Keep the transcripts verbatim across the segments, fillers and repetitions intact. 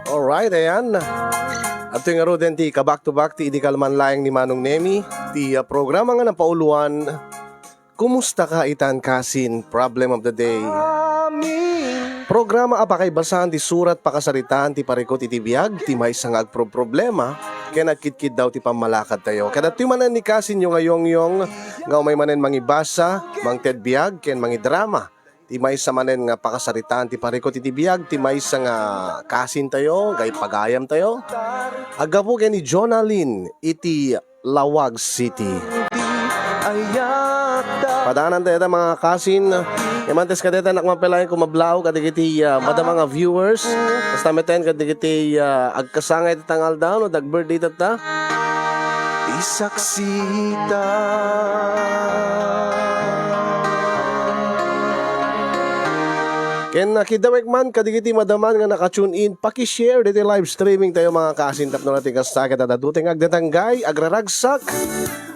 Alright, ayan. Adtoy ngaruden ti ka-back to back ti idi kalman laeng ni Manong Nemi, ti, ah, programa nga napauloan, Kumusta ka itan, kasin? Problem of the day. Programa a pakaibasaan ti surat, pakasaritaan ti parikut iti biag, ti maysa nga agproproblema, ken agkitkiddaw ti pammalakadtayo. Kadatoy manen ni kasinyo nga Yongyong, nga umay manen mangibasa, mangted biag, ken mangidrama. Ti maysa manen nga pakasaritaan ti parikut iti biag, ti maysa nga kasintayo, gay-, pagayamtayo. Aggapu ken ni Jonalyn iti Laoag City. Padanan tayo, mga kasin. Imantes kadeta, nak, mapelayan ko mablaw kadagiti, ah, madama nga viewers. Basta meten kadagiti, ah, agkasangay ti tangaldaw, no, dag-birthday tatta. Isaksita. Ken nakidawek man kadagiti madaman nga naka-tune in, paki-share diti live streaming tayo, mga kasin, tapno nati kasta ket adda duteng agdatanggay, agraragsak.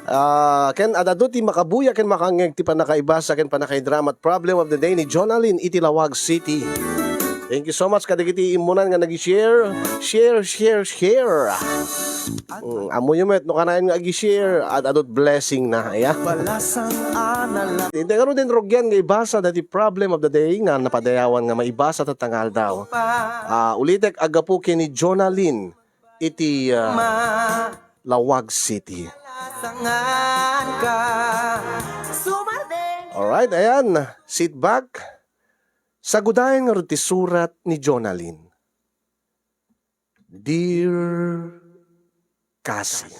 Ah, ken adda duti makabuya ken makangeg ti pannakaibasa ken pannakaidrama Problem of the Day ni Jonalyn iti Laoag City. Thank you so much kadagiti immunan nga nag-share. Share, share, share. Mm, ammoyo met no kanayon nga agi-share, ad-adut blessing na, ya. Balasang analan. Iti ngaruden rugian nga ibasa dati Problem of the Day nga napadayawan nga maibasa tatta nga aldaw. Ah, ulitek, aggapu ken ni Jonalyn iti, ah, Laoag City. Alright, ayan. Sit back. Sagudayen ngarud ti surat ni Jonalyn. Dear Cassie.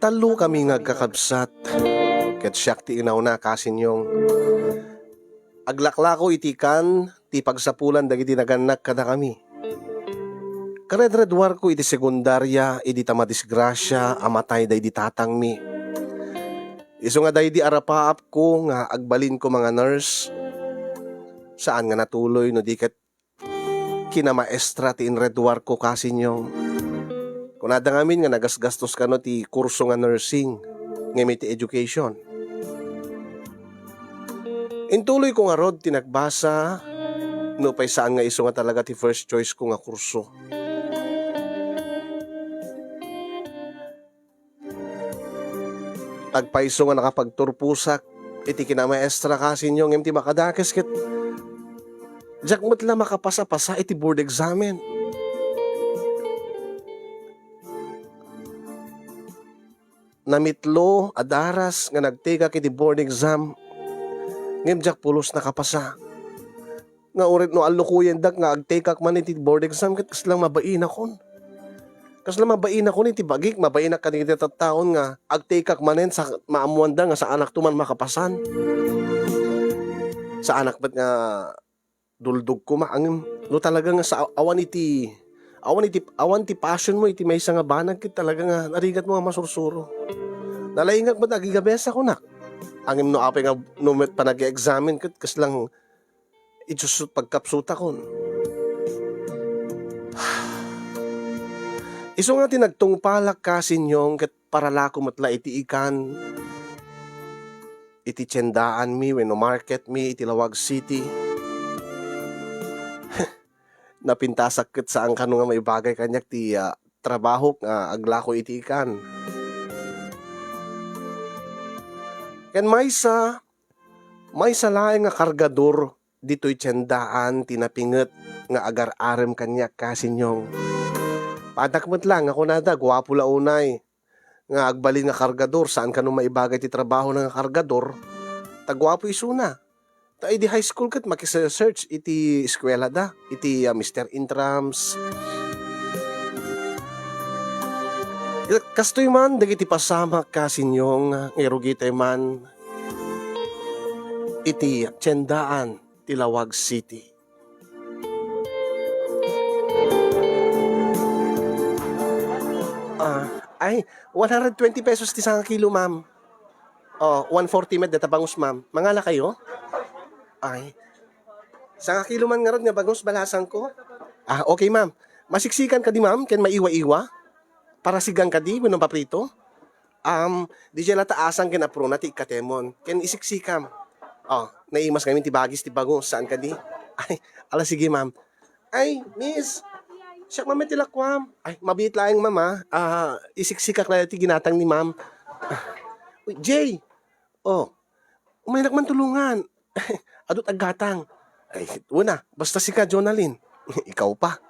Tallo kami nga agkakabsat, ket siak ti inauna, Kasinyong. Aglaklako iti kan ti pagsapulan dagiti nagannak kadakami. Karedreduarko iti sekundaria idi ta madisgrasia a matay daydi tatangmi. Isu nga daydi arapaapko nga agbalinko manga nurse, saan nga natuloy no di ket kinamaestra ti inreduarko, Kasinyong. Kunada ngamin nga nagasgastos kano ti kurso nga nursing, ngem iti education. Intuloyko ngarud ti nagbasa, nupay saan nga isu nga talaga ti first choice ko nga kurso. Agpayso nga nakapagturposak iti kinamaestra, Kasinyong, ngem ti makadakes ket diak met la makapasapasa iti board examen. Namitlo a daras nga nagtekak iti board exam, ngem diak pulos nakapasa. Nga uray no allukoyendak nga agtekak man iti board exam, ket kasla mabainakon. Kasla mabainakon iti bagik, mabainak kadagiti tattaon nga agtekak manen sa maammoanda nga saanakto man makapasan. Saanak met nga duldog koma, ngem no talaga nga sa awan iti, awan iti, awan ti passion mo iti maysa nga banag, ket talaga nga narigat mo nga masursuro. Nalaingak met agigabesa kunak. Ngem no apay nga no met panag-examine ket kaslang isusut pagkapsutakon. Isu nga ti nagtungpalak, Kasinyong, ket paralako met la iti ikan iti tiendaanmi wenno marketmi iti Laoag City. Napintasak ket saan kano nga maibagay kaniak ti, ah, trabahok nga aglako iti ikan. Ken maysa, maysa laeng nga kargador ditoy tiendaan ti napinget nga agar-arem kaniak, Kasinyong. Padak met la nga kunada, guapo la unay nga agbalin nga kargador, saan kano maibagay ti trabaho na nga kargador, ta guapo isuna. Ta idi high school ket makisearch iti eskuelada, iti, ah, Mister Intrams. Kastoy man dagiti pasamak, Kasinyong, nga irugitay man iti tiendaan ti Laoag City. Ay, one hundred twenty pesos ti sangakilo, ma'am. Oh, one forty met data bangus, ma'am. Mangalakayo? Ay. Sangakilo man ngarud nga bangus, balasangko. Ah, okay, ma'am. Masiksikan kadi, ma'am, ken maiwa-iwa? Parasigan kadi wenno paprito? Um, diay la ta asang ken aprona ti ikkatemon. Ken isiksikam. Oh, naimas ngamin ti bagis ti bangus, saan kadi? Ay, ala, sige, ma'am. Ay, miss, siak man met ti lakuam. Ay, mabiit laeng, ma'am, ah. Ah, isiksikak la ti ginatang ni ma'am. Ah, uy, Jay! Oh, umaynak man tulongan. Adu't aggatang. Ay, una, basta sika, Jonalyn. Ikaw pa.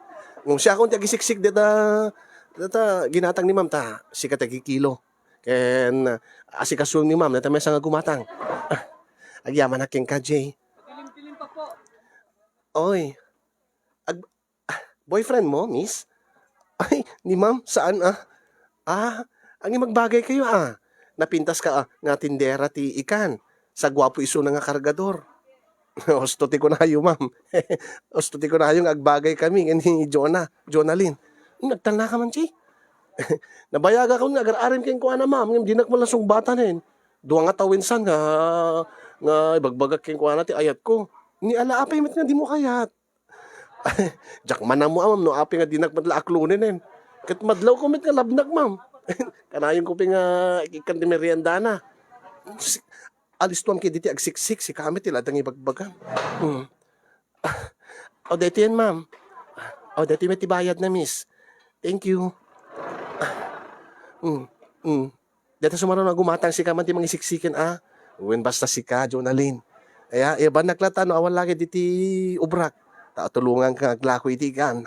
Ngem siakon ti agisiksik deta, deta ginatang ni ma'am ta, sika ti agkikilo. Ken, ah, asikasuem ni ma'am, deta maysa nga gumatang. Ah, agyamanak kenka, Jay. Oy, ag-, ah, boyfriend mo, miss? Ay, ni ma'am, saan, ah? Ah, ang imagbagay kayo, ah. Napintas ka, ah, nga tindera ti ikan. Sa guapo isuna nga kargador. Husto ti kunayo, ma'am. Husto ti kunayo nga agbagay kami ken ni Jonah, Jonalyn. Nagtalna ka man, Jay. Nabayagak nga agar-arim kenkuana, ma'am, ngem dinak man la sungbatanen. Dua nga tawensan nga, nga ibagbagak kenkuana ti ayatko. Ni ala, apay met nga dimo kayat? Diak man ammo, ma'am, no apay nga dinak met la aklonenen. Ket madlawko met nga labnak, ma'am. Kanayonko pay nga ikkan ti meriendana. Si-, alistuam ketdi ti agsiksik, sika met ti la adda nga ibagbagam. Hmm. O, daytoyen, ma'am. O, daytoy met ti bayadna, miss. Thank you. Hmm. Hmm. Dayta sumaruno a gumatang, sika man ti mangisiksiken, a? Wen, basta sika, Jonalyn. Aya, ibannak latta no awan la ketdi ti ubrak. Ta tulonganka nga aglako iti ikan.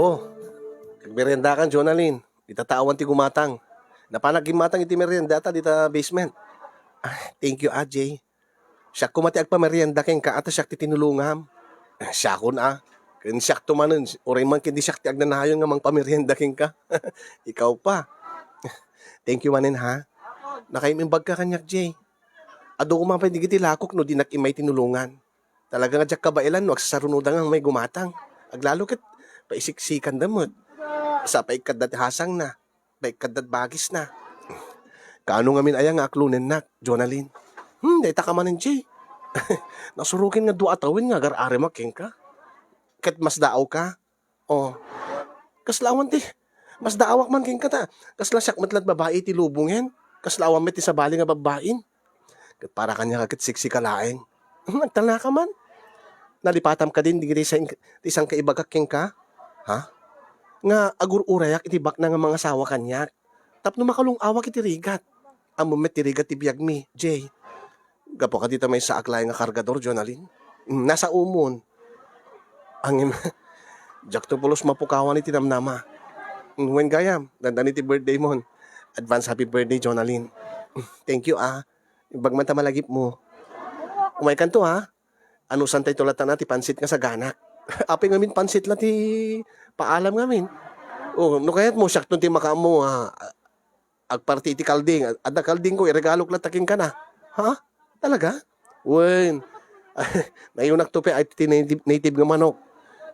Oh, agmeriendakan, Jonalyn. Dita ta awan ti gumatang. Napanak gimmatang iti meriendata dita basement. Ah, thank you, a, Jay. Siak koma ti agpamerienda kenka, ta siak ti tinulongam. Ah, siakon, a. Ken siakto manen, uray man ken di siak ti agnanayon nga mangpamerienda kenka. Ikaw pa. Thank you manen, ha. Nakaimbagka kaniak, Jay. Adu koma pay dagiti lakok no dinak immay tinulongan. Talaga nga diak kabaelan no agsasarunoda nga may gumatang. Aglalo ket paisiksikanda met. Sa paikkadda ti hasangna, paikkadda ti bagisna. Kaano ngamin aya nga aklonennak, Jonalyn? Hmm, dayta ka manen, Jay. Nasuroken nga dua a tawen nga agar-arimak kenka. Ket masdaawka. Oh. Kasla awan ti, masdaawak man kenka ta. Kasla siak met la ti babai ti lubongen. Kasla awan met ti sabali nga babbain. Ket para kaniak ket siksika laeng. Nagtalnaka man. Nalipatam kadin dagiti sang-, ti sangkaibagak kenka? Ha? Nga agur-urayak iti bakna nga mangasawa kaniak. Tapno makalung-awak iti rigat. Ammom met ti rigat ti biagmi, Jay. Gapu kadi ta maysaak laeng nga kargador, Jonalyn. Mm, nasa umon. Angin, diakto pulos mapukawan iti namnama. Mm, wen gayam, dandani ti birthday mon. Advance happy birthday, Jonalyn. Mm, thank you, ah. Imbag man ta malagipmo. Umaykanto, ha? Anusantayto latta na ti pansit nga saganak. Apay ngamin pansit la ti paalam ngamin. Oh, no kayatmo, siakton ti makaammo, ha? Agparti iti kalding. Adda kaldingko, iregalok latta kenka na. Ha? Talaga? Wen. Nayunakto pay iti native, native nga manok.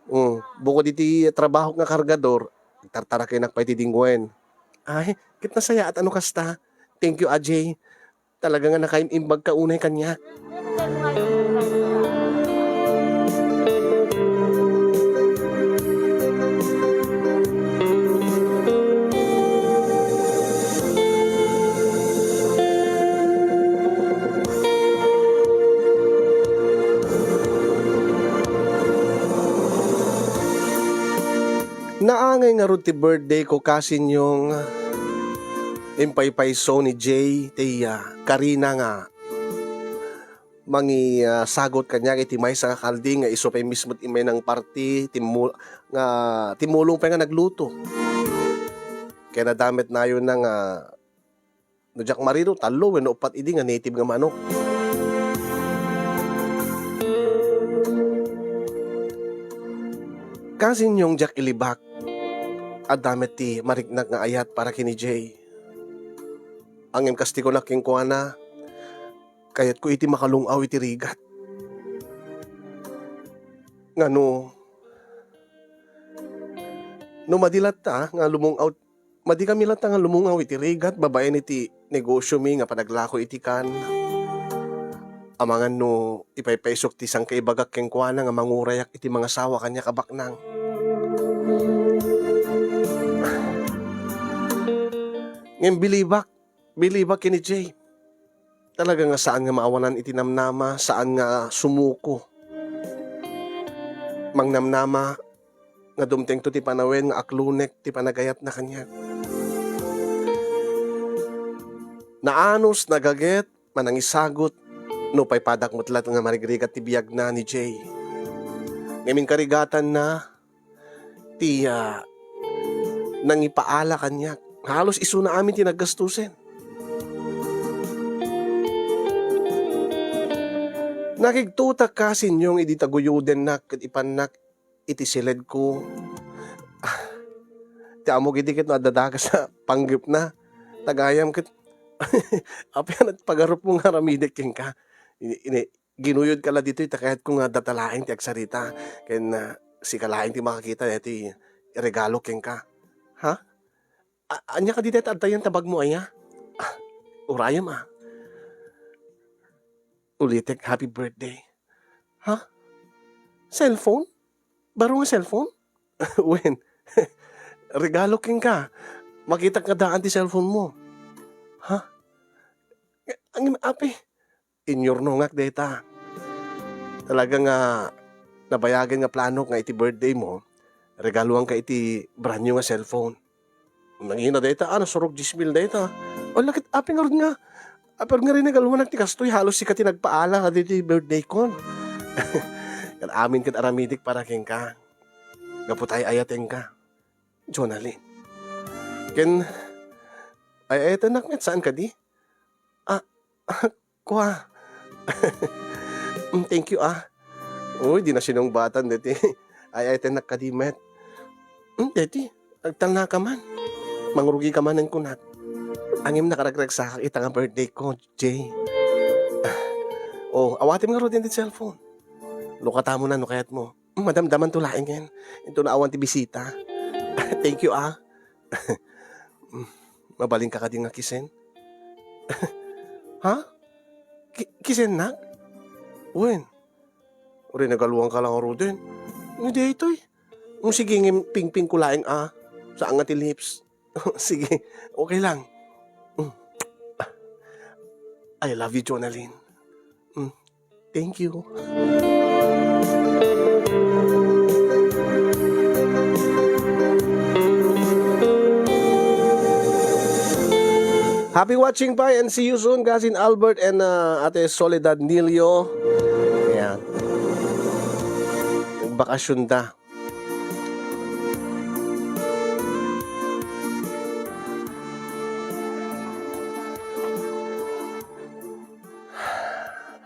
Mm, bukod iti trabahok nga kargador, tartarakenak pay ti dingwen. Ay, ket nasayaat a no kasta. Thank you, a Jay. Talaga nga nakaim-imbagka unay kaniak. Naangay ngarud ti birthday ko, kasinyong. Impaypayso ni Jay ti, ah, karina nga mangi-, ah, sagot kaniak iti maysa nga kalding nga isu pay mismo ti immay nangparti, timmu-, nga timulong pay nga nagluto. Kaya nadamit nayon na nga, no diak mariro, tallo wenno uppat idi nga native nga manok. Kasin, Nyong, diak ilibak. Adda met ti mariknak nga ayat para ken ni Jay. Ngem kas ti kunak kenkuana, kayatko iti makalung-aw iti rigat. Ngano, no madi latta nga lumung-aw, madikami latta nga lumungaw iti rigat babaen iti negosiomi nga panaglako iti kan. Amangan no ipaypaysok ti sangkaibagak kenkuana nga mangurayak iti mangasawa kaniak a baknang. Ngem bilibak, bilibak ken ni Jay. Talaga nga saan nga maawanan iti namnama, saan nga sumuko. Mangnamnama nga dumtengto ti panawen nga aklonek ti panagayatna kaniak. Naanus, nagaget, manangisagut, no paypadak met latta nga marigrigat ti biagna ni Jay. Ngem inkarigatanna ti, ah, nangipaala kaniak. Halos isuna amin ti naggastusen. Nakigtutak kasin, Nyong, idi taguyodennak ket ipannak iti siledko. Ah, ti ammok idi ket no adda dakes a panggepna. Tagayam ket, apay a pagarupmo nga aramidek kenka? Ini, ini, ginuyodka la ditoy ta kayatko nga data laeng ti agsarita ken, ah, sika laeng ti makakita daytoy regalo kenka. Ha? A-, ania kadi dayta adda yan ta bagmo aya? Ah, urayem a. Ulitek, happy birthday. Ha? Cellphone? Baro nga cellphone? Wen, regalo kenka. Makitak nga daan ti cellphone mo. Ha? Ngem, apay, inyurnongak dayta. Talaga nga nabayagen nga planok nga iti birthday mo, regaluanka iti brand new nga cellphone. Nangina dayta, ah, nasurok dies mil dayta. O, lakit, apay ngarud nga, apay ngarud nga regaluanak ti kastoy, halos sika ti nagpaala kadaytoy birthday kon. Ket amin ket aramidek para kenka. Gapu ta ay-ayatenka, Jonalyn. Ken ay-ayatennak met, saan kadi? Ah, kua. Mm, thank you, ah. Uy, di nasinungbatan deti. Ay-ayatennak kadi met. Mm, deti, agtalnaka man. Mangrugika manen kunak. Ngem nakaragragsakak ita nga birthday ko, Jay. Oh, awatem ngaruden ti cellphone. Lukatamo na no kayatmo. Mm, madamdamanto laengen. Intono awan ti bisita. Thank you, ah. Mm, mabalinka kadi nga kisen? Ha? Ki-, kisennak? Wen. Uray nagaluanka la ngaruden. Ni daytoy. Mm, sige, ngem pingpingko laeng a. Saan nga ti lips. Sige, okay lang. Mm. I love you, Jonalyn. Mm. Thank you. Happy watching, Pay, and see you soon, Kasin Albert and, uh, Ate Soledad Nilio. Ayan. Nagbakasyon da.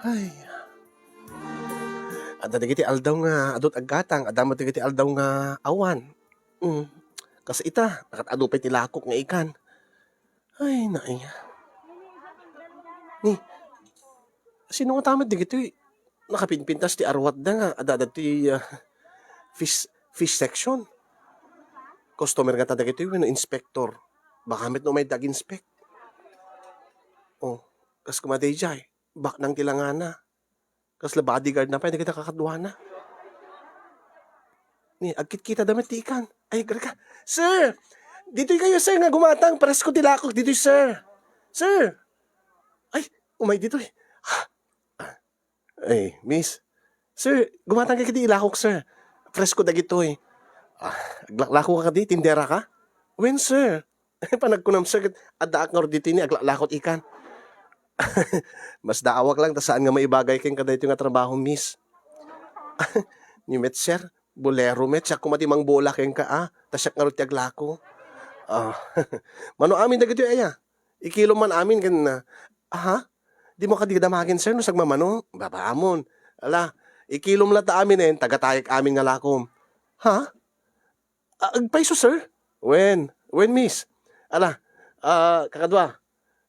Ay. Adda dagiti aldaw nga adu ti aggatang, adda met dagiti aldaw nga awan. Mm. Kas ita, nakat-adu pay ti lakok nga ikan. Ay, naay. Ni, sino nga tamet dagitoy? Nakapinpintas ti arwatda nga adda dagiti, ah, fish, fish section. Customer nga ta dagitoy wenno inspector? Baka met no may dag-inspect. Oh, kas kumadayjay, baknang ti langana. Kasla bodyguard na pay dagiti kakaduana. Ni, agkitkita da met ti ikan. Ay, agreka. "Sir! Ditoy kayo, sir, nga gumatang. Presko ti lakok ditoy, sir. Sir!" Ay, umay ditoy. Ah, ay, miss. "Sir, gumatang kayo kadi ilakok, sir. Presko dagitoy." Ah, aglaklako ka kadi? Tindera ka? "Wen, sir." Panagkunam, sir, ket addaak ngarud ditoy ni aglaklakot ikan. Masdaawak lang ta saan nga maibagay kenka daytoy nga trabaho, miss. Ni met, sir, bolero met, siak koma ti mangbola kenka, a, ta siak ngarud ti aglako. Ah, mano amin dagitoy aya? Ikilom man amin ken, ah, aha? Dimo kadi damagen, sir, no sagmamano? Baba amon. Ala, ikilom latta aminen, tagatayek amin nga lakom. Ha? "Ah, agpayso, sir?" "Wen, wen, miss." "Ala, ah, kakadua,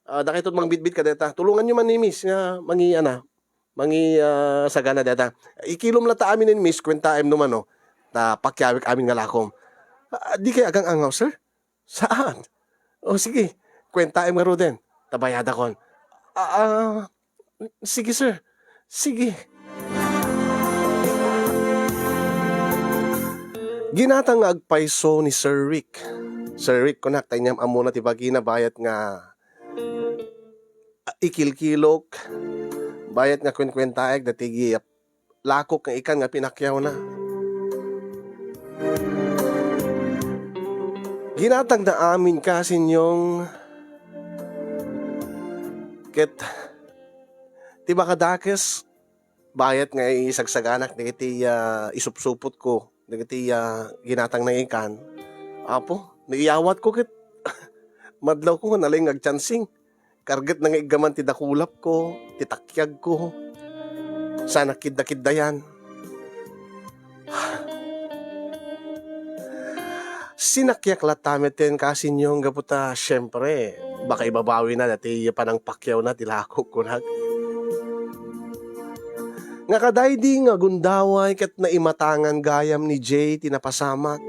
ah, dakayto mangbitbit kadayta. Tulonganyo man ni miss nga mangi-, ana, mangi-, ah, sagana dayta. Ikilom latta amin ni miss, kuentaem no mano, ta pakiawek amin nga lakom." "Ah, di kay agang-angaw, sir?" "Saan?" "O, sige, kuentaem ngaruden, ta bayadakon." "Ah, ah, sige, sir. Sige." Ginatang nga agpayso ni Sir Rick. "Sir Rick," kunak, ta inyam-ammona ti bagina bayat nga, ah, ikilkilok, bayat nga kuenkuentaek daytoy lakok nga ikan nga pinakiawna. Ginatangna amin, kasinyong, ket ti makadakes, bayat nga isagsaganak dagiti, ah, isupsupotko, dagiti, ah, ginatang nga ikan. Apo, naiyawatko ket madlawko nga nalaing nga agtiansing. Kargetna nga iggaman ti dakulapko, ti takiagko. Saan a kiddakiddayan. Sinakiak latta metten, kasinyong, gapu ta, siempre, baka ibabawina daytoy panangpakiawna ti lakok, kunak. Nga kadaydi nga gundaway ket naimatangan gayam ni Jay ti napasamak.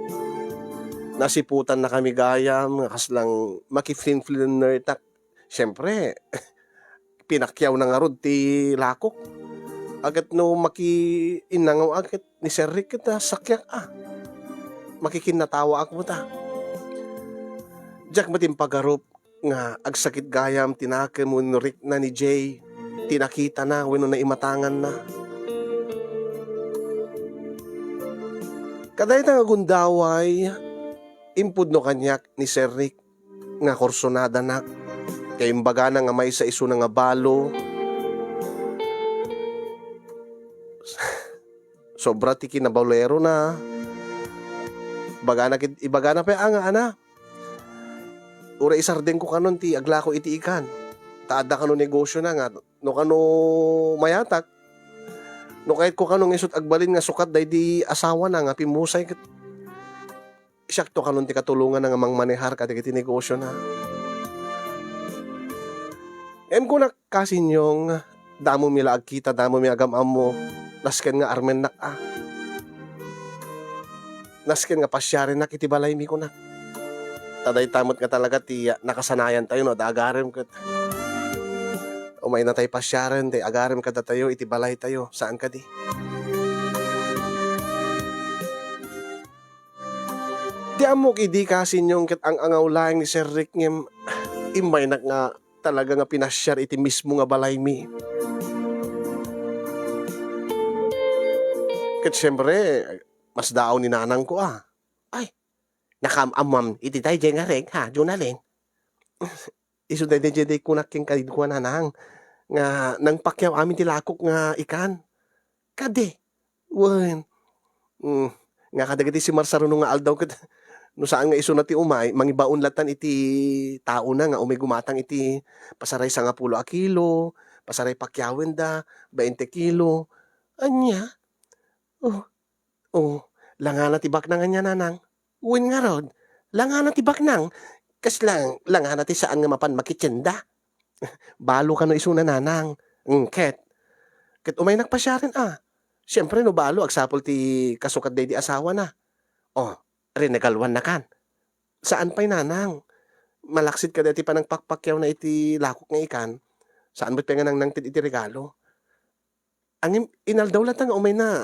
Nasiputannakami gayam nga kaslang makiflinflinnertak. Siempre, pinakiawna ngarud ti lakok. Ket no makiinnangaw a ket ni Sir Rick ket, ah, sakiak a. Makikinnatawaak met a. Diak met impagarup nga agsakit gayam ti nakem wenno rikna ni Jay, ti nakitana wenno naimatanganna. Kadayta nga gundaway, impudno kaniak ni Sir Rick nga kursonadanak, ket imbagana nga maysa isuna nga balo. Sobra ti kinabalerona. Ibagana ket, ibagana pay a nga, ana, uray isardengko kanon ti aglako iti ikan. Ta adda kano negosiona nga no kano mayatak, no kayatko kano nga isut' agbalin nga sukat daydi asawana nga pimmusay ket siakto kanon ti katulonganna nga mangmanehar kadagiti negosiona. Ngem kunak, kasinyong, damomi la agkita, damomi agam-ammo, nasken nga armennak a. Nasken nga pasiarennak iti balaymi, kunak. Ta dayta met nga talaga ti nakasanayantayo no adda agarem ket umaynatay pasiaren ti agarem kadatayo iti balaytayo, saan kadi? Ti ammok idi, kasinyong, ket ang-angaw laeng ni Sir Rick ngem immaynak nga talaga nga pinasiar iti mismo nga balaymi. Ket siempre, masdaaw ni nanangko a. Ay, nakaam-ammoam iti daydiay nga reg, ha, Jonalyn? Isu daydiay, daydiay kunak kenka, kua nanang, nga nangpakiaw amin ti lakok nga ikan. Kadi, wen, mm, nga kadagiti simarsaruno nga aldaw ket no saan nga isuna ti umay, mangibaon lattan iti taona nga umay gumatang iti pasaray sangapulo a kilo, pasaray pakiawenda, bainte kilo. Ania? Oh, oh, langana ti baknang ania, nanang? Wen ngarud, langana ti baknang. Kasla langana ti saan nga mapan makitienda. Balo kano isuna, nanang. Mm, ket, ket umay nagpasiaren a. Siempre, no balo, agsapul ti kasukat daydi asawana. Oh, rinegaluannakan. Saan pay, nanang. Malaksid kadi ti panangpakpakiawna iti lakok nga ikan. Saan met pay nga nangnangted iti regalo. Ngem inaldaw latta nga umayna,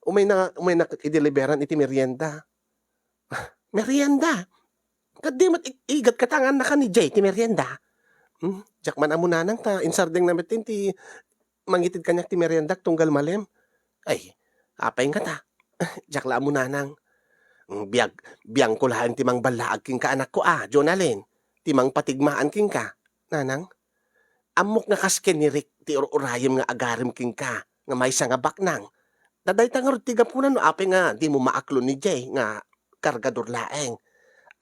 umayna, umayna ideliberan iti merienda. Merienda? Ket di met ig-, igat kata nga annaka ni Jay ti merienda? Hmm, diak man ammo, nanang, ta insardengna met ti mangited kaniak ti meriendak tunggal malem. Ay, apay ngata? Diak la ammo, nanang. Hmm, biag-, biangko laeng ti mangballaag kenka, anakko a, Jonalyn, ti mangpatigmaan kenka, nanang. Ammok nga kas ken ni Rick ti ur-urayem nga agarem kenka nga maysa nga baknang. Ta dayta ngarud ti gapuna no apay nga dimo maaklon ni Jay nga kargador laeng.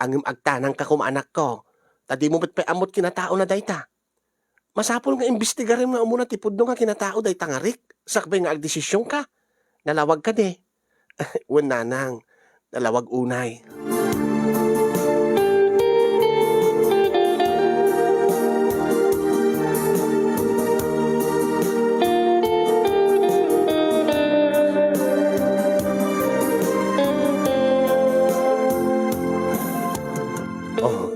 Ngem agtanangka koma, anakko, ta dimo met pay ammo ti kinataona dayta. Masapul nga imbestigarem nga umuna ti pudno nga kinatao dayta nga Rick sakbay nga agdesisionka. Nalawag kadi? Wen, nanang. Nalawag unay. Oh.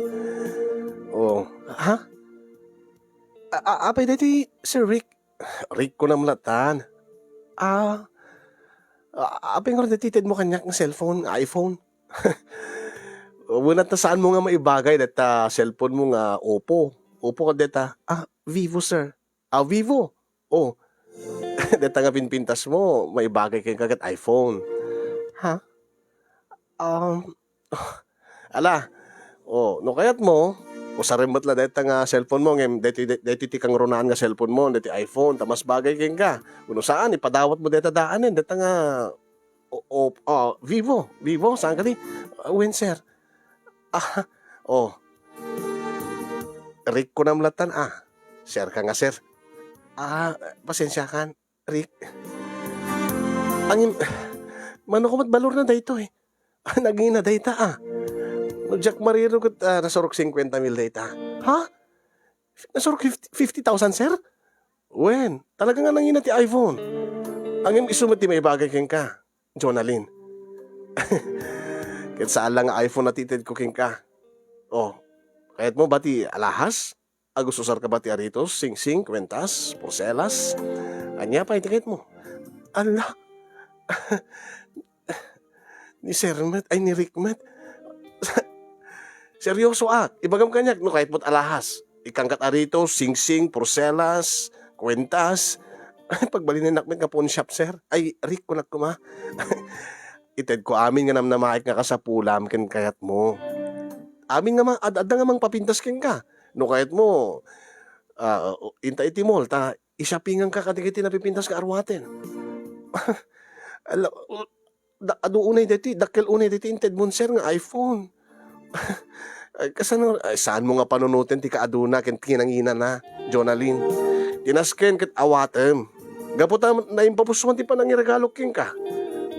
Oh. Ha? A-, a-, apay daytoy, Sir Rick? Rick kunam latan. Ah, a-, apay ngarud daytoy itedmo kaniak nga cellphone, nga iPhone? Wenno ta saanmo nga maibagay dayta cellphone mo nga Oppo? Oppo ket dayta, ah, Vivo, sir. Ah, Vivo. Oh. Dayta nga pinpintas mo, maibagay kenka ket iPhone. Ha? Um, ala, oh, no kayatmo, usarem met la dayta nga cellphone mo, ngem daytoy, daytoy ti kangrunaan nga cellphone mo, daytoy iPhone, ta mas bagay kenka. Wenno saan, ipadawatmo dayta daanen, dayta nga, o, o, ah, Vivo, Vivo, saan kadi? Ah, wen, sir? Ah, oh. Rick kunam latan, ah. Sir ka nga, sir. Ah, pasensiakan, Rick. Angin, mano ko met balorna daytoy? Nagina dayta, ah. No diak mariro ket, ah, nasurok singkwenta mil dayta. Ha? Nasurok fifty, fifty thousand, sir? Wen, talaga nga nangina ti iPhone. Ngem isu met ti maibagay kenka, Jonalyn. Ket saan la nga iPhone a ti itedko kenka. Oh, kayatmo ba ti alahas? Agususarka ba ti aritos, singsing, kwentas, porselas? Ania pay ti kayatmo? Ala, ni Sir met, ay, ni Rick met. Seryosoak, ibagam kaniak no kayatmo't alahas. Ikkan ket aritos, singsing, porselas, kwentas. Ay, pagbalinennak met nga pawnshop, sir. Ay, Rick, kunak koma. Itedko amin nga namnamaek nga kasapulam ken kayatmo. Amin nga ma-, ad-, adda nga mangpapintas kenka. No kayatmo, ah, inta iti mall, ta i-shoppinganka kadagiti napipintas nga aruaten. Ala, da-, adu unay daytoy, dakkel unay daytoy intedmon, sir, nga iPhone. Ay, kasano, ay, saanmo nga panunoten ti kaaduna ken kinanginana, Jonalyn? Ti nasken ket awatem. Gapu ta naimpapusuan ti panangiregalok kenka.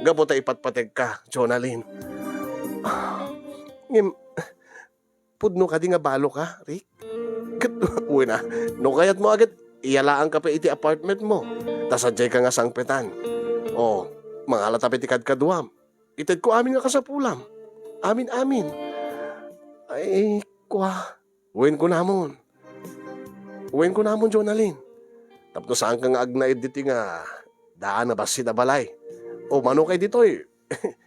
Gapu ta ipatpategka, Jonalyn. Ngem, pudno kadi nga baloka, Rick? Ket, wen a, no kayatmo a ket, iyalaanka pay iti apartmentmo. Ta sadiayka nga sangpetan. O, mangalata pay ti kadkaduam. Itedko amin nga kasapulam. Amin-amin. Ay, kua. Wen kunamon. Wen kunamon, Jonalyn. Tapno saanka nga agnaed ditoy nga daan a bassit a balay. O, mano kay ditoy?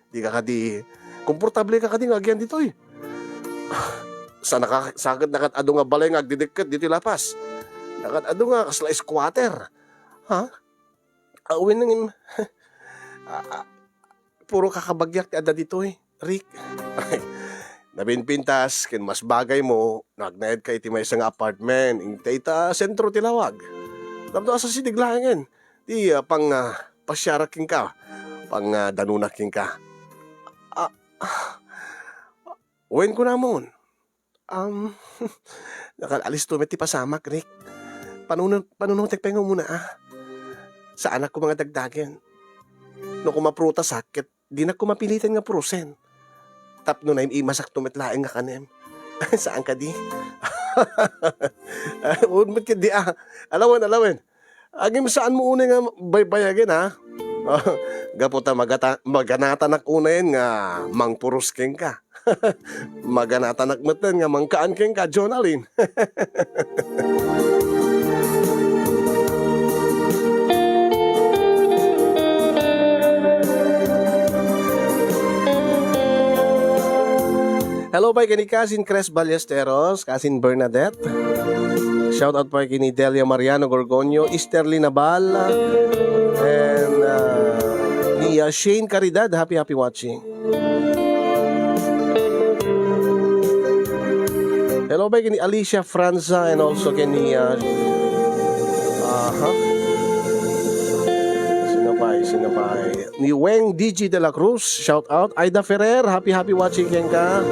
Dika kadi, komportable ka kadi nga agyan ditoy? Sa naka-, sa ket nakat-adu nga balay nga agdidikket ditoy lapas. Nakat-adu nga kasla squatter. Ha? Awen ngem, a, a, puro kakabagiak ti adda ditoy, Rick. Nabinpintas ken mas bagaymo no agnaedka iti maysa nga apartment, ita ita sentro ti lawag. Tapno asasideg laengen ti, ah, pang, ah, pasiarak kenka, pang, ah, danunak kenka. Ah, ah, wen kunamon. Um, nakat-alisto met ti pasamak, Rick. Panuno-, panunotek pay nga umuna, ah. Saanak koma nga dagdagen. No koma prutasak, ket dinak koma piliten nga purosen. Tapno naim-imasakto met laeng nga kanem. Saan kadi? Wen met ketdi, ah. Alawen, alawen. Agim saanmo unay nga baybayagen, ha? Gapu ta magata-, maganatanak unayen nga mangpuros kenka. Maganatanak metten nga mangkaan kenka, Jonalyn. Hello pay ken ni Cousin Cres Ballesteros, Cousin Bernadette. Shout out pay ken ni Delia Mariano Gorgonio, Easterly Nabal, and, uh, ni, uh, Shane Caridad. Happy, happy watching. Hello pay ken ni Alicia Franza and also ken ni, uh, aha. Sino pay? Sino pay? Ni Weng D G de la Cruz, shout out. Aida Ferrer, happy, happy watching kenka.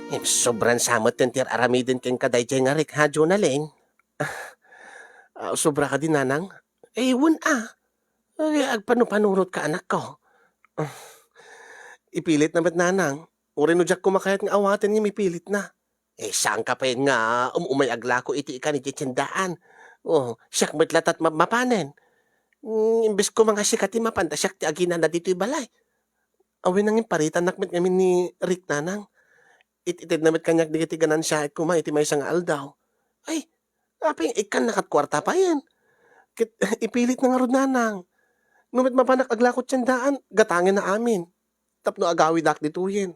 Em, sobran sa met ti aramiden kenka dayjay nga Rick, ha, Jonalyn? Ah, sobra kadi, nanang? Eh, wen a. Ay, agpanupanurotka, anakko. Ipilitna met, nanang. Uray no diak koma kayat nga awaten ngem ipilitna. Eh, saanka pay nga um-, umay aglako iti ikan iti tiendaan. Oh, siak met latat ma-, mapanen. Mm, imbes koma nga sika ti mapan, ta siak ti aginana ditoy balay. Awan, nangin paritannak met ngamin ni Rick, nanang. It-itedna met kaniak dagiti ganansiaek koma iti maysa nga aldaw. Ay, apay, ikkanna kat kuarta payen. Ket ipilitna ngarud, nanang. No met mapanak aglako tiendaan, gatangenna amin. Tapno agawidak ditoyen.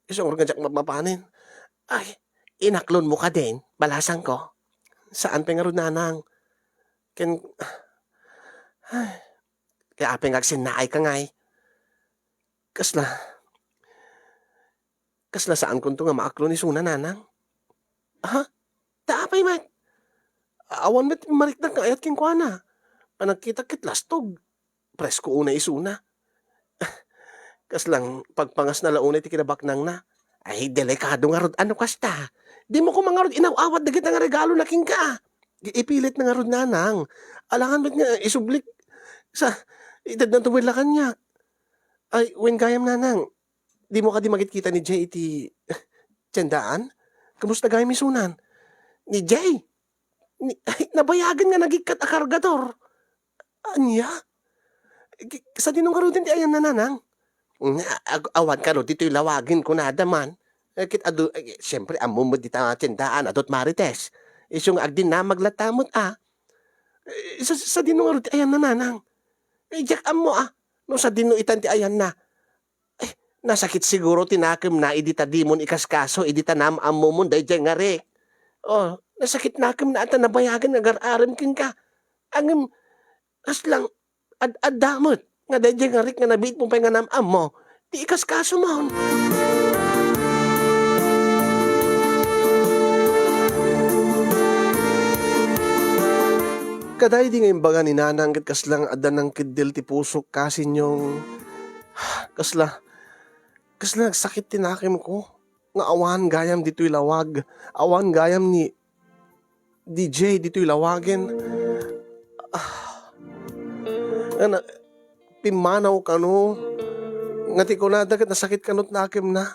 Isu ngarud nga diak mapmapanen. Ay, inaklonmo kadin, balasangko. Saan pay ngarud, nanang. Ken, ay, kaya apay nga agsinnaayka ngay. Kasla, kasla saankonto nga maaklon isuna, nanang? Ha? Ta apay met? Awan met mariknak nga ayat kenkuana. A, nagkitak ket lastog. Presko unay isuna. Kasla pagpangasna la unay ti kinabaknangna. Ay, delikado ngarud a no kasta. Dimo koma ngarud inaw-awat dagita nga regalona kenka. Ipilitna ngarud, nanang. Alangan met nga isublik. Sa, itedna to met la kaniak. Ay, wen gayam, nanang. Dimo kadi makitkita ni Jay iti tiendaan? Kumusta gayam isunan? Ni Jay? Ni, ay, nabayagen nga nagikkat a kargador. Ania? Ki-, sadino ngaruden ti ayanna, nanang? Nga, ag-, awan kano ditoy lawagen, kunada man. Eh, ket adu-, eh, siempre, ammom met dita tiendaan, adut Marites. Isu nga agdinamag latta met, a. Eh, sa-, sadino ngarud ti ayanna, nanang? Eh, diak ammo, a. No sadino itan ti ayanna. Eh, nasakit siguro ti nakemna idi ta dimon ikaskaso idi ta naam-ammomon daydiay nga Rick. Oh, nasakit nakemna a ta nabayagen nga agar-arem kenka. Ngem, kasla ad-adda met nga daydiay nga Rick nga nabiitmo pay nga naam-ammo ti ikaskasomon. Kadaydi nga imbaga ni Nanang ket kasla nga adda nangkeddel ti pusok, kasinyong, kasla, kasla nagsakit ti nakemko nga awan gayam ditoy lawag, awan gayam ni D J ditoy lawagen. Ah. Nga na-, pimmanaw kano, nga ti kunada ket nasakit kano ti nakemna.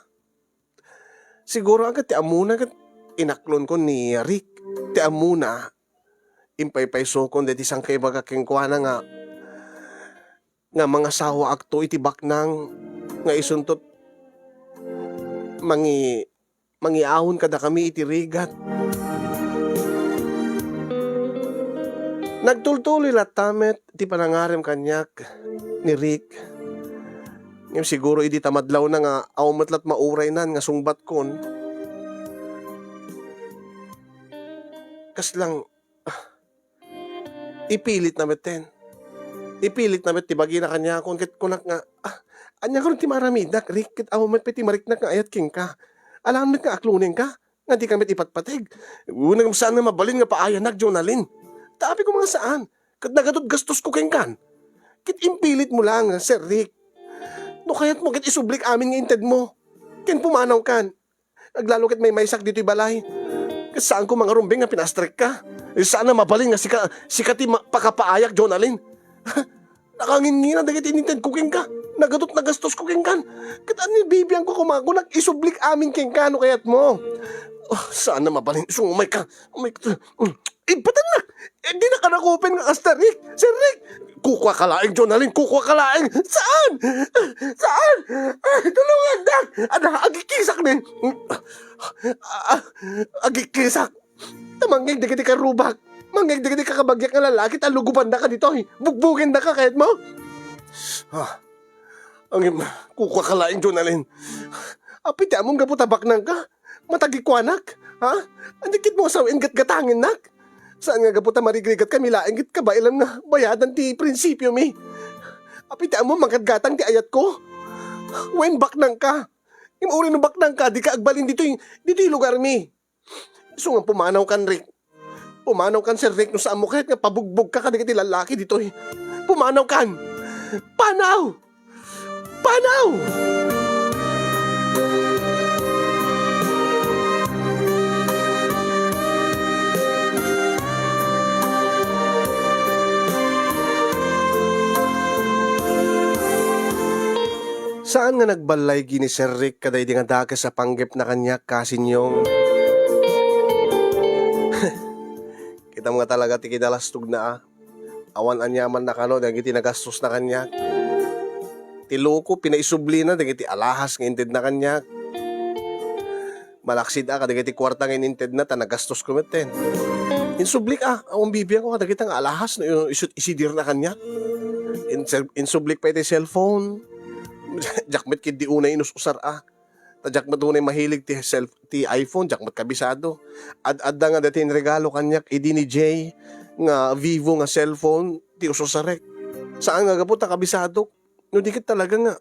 Siguro, agay, ti ammona ket inaklonko ni Rick. Ti ammona, impaypaysokon daydi sangkaibaga kenkuana nga, nga mangasawaakto iti baknang nga isunto mangi-, mangiawon kadakami iti rigat. Nagtultuloy latta met ti panangarem kaniak ni Rick. Ngem siguro idi ta madlawna nga awan met lat mauraynan nga sungbatkon. Kasla, ah, ipilitna metten. Ipilitna met ti bagina kaniakon ket kunak nga, "Ah, ania ngarud ti maaramidnak, Rick, ket awan met pay ti mariknak nga ayat kenka? Alangan met nga aklonenka nga dika met ipatpateg. Wen, ngem saan nga mabalin nga paayanak, Jonalyn. Ta apay koma nga saan? Ket nagadut gastosko kenkan. Ket impilitmo laeng, Sir Rick. No kayatmo ket isublik amin nga intedmo. Ken pumanawkan. Aglalo ket maymaysak ditoy balay. Ket saanko nga arumbeng nga pinastrekka. Saan a mabalin nga sika, sika ti ma-, pakapaayak, Jonalyn. Nakangingina dagiti inintedko kenka. Nagadut nagastosko kenkan. Ket ania bibiangko koma, kunak isublik amin kenka no kayatmo. Oh, saan a mabalin. Isu nga umayka. Umayka. Ipatannak! Eh, di nakanakupen nga kasta, Rick! Sir Rick! Kukuaka laeng, Jonalyn! Kukuaka laeng! Saan? Saan? Ay, tulungannak! Ada, agikisak ni! Ah, agikisak! Ta mangngeg dagiti karrubak! Mangngeg dagiti kakabagiak nga lalaki ta lugobannaka ditoy! Bugbugennaka, kayatmo? Ah, Ngem, kukuaka laeng, Jonalyn. Apay ti ammom gapu ta baknangka? Matagikuanak? Ha? Ania ketdi nga sawen gatgatangennak? Saan nga gapu ta marigrigatkami laeng ket kabaelam nga bayadan ti prinsipiomi? Apay ti ammom magatgatang ti ayatko? Wen, baknangka. Ngem uray no baknangka, dika agbalin ditoy, ditoy lugarmi. Isu nga pumanawkan, Rick. Pumanawkan, Sir Rick, no saanmo kayat nga pabugbogka kadagiti lallaki ditoy. Pumanawkan! Panaw! Panaw! Saan nga nagballaygi ni Sir Rick kadaydi nga dakes a panggepna kaniak, Kasinyong. Kitam nga talaga ti kinalastogna, a. Awan aniamanna kano dagiti nagastosna kaniak. Ti loko, pinaisublina dagiti alahas nga intedna kaniak. Malaksid a kadagiti kuarta nga inintedna ta nagastosko metten. Insublik a, awan bibiangko kadagita nga alahas no isu-, isidirna kaniak. Inse-, insublik pay ti cellphone. Diak met ketdi unay inus-usar a. Ta diak met unay mahilig ti cell-, ti iPhone, diak met kabisado. Ad-adda nga dayta inregalo kaniak idi ni Jay nga Vivo nga cellphone ti ususarek. Saan nga gapu ta kabisadok. No di ket talaga nga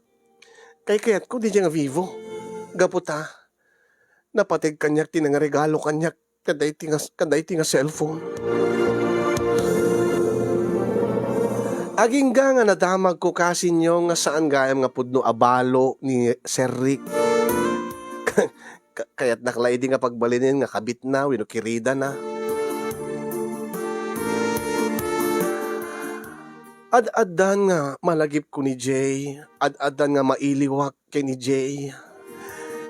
kaykayatko dayta nga Vivo. Gapu ta napateg kaniak ti nangaregalo kaniak kadayta nga, kadayta nga cellphone. Agingga nga nadamagko, Kasinyong, nga saan gayam nga pudno a balo ni Sir Rick. Ka-, kayatnak la idi nga pagbalinen nga kabitna wenno kiridana. Ad-addan nga malagipko ni Jay, ad-addan nga mailiwak ken ni Jay.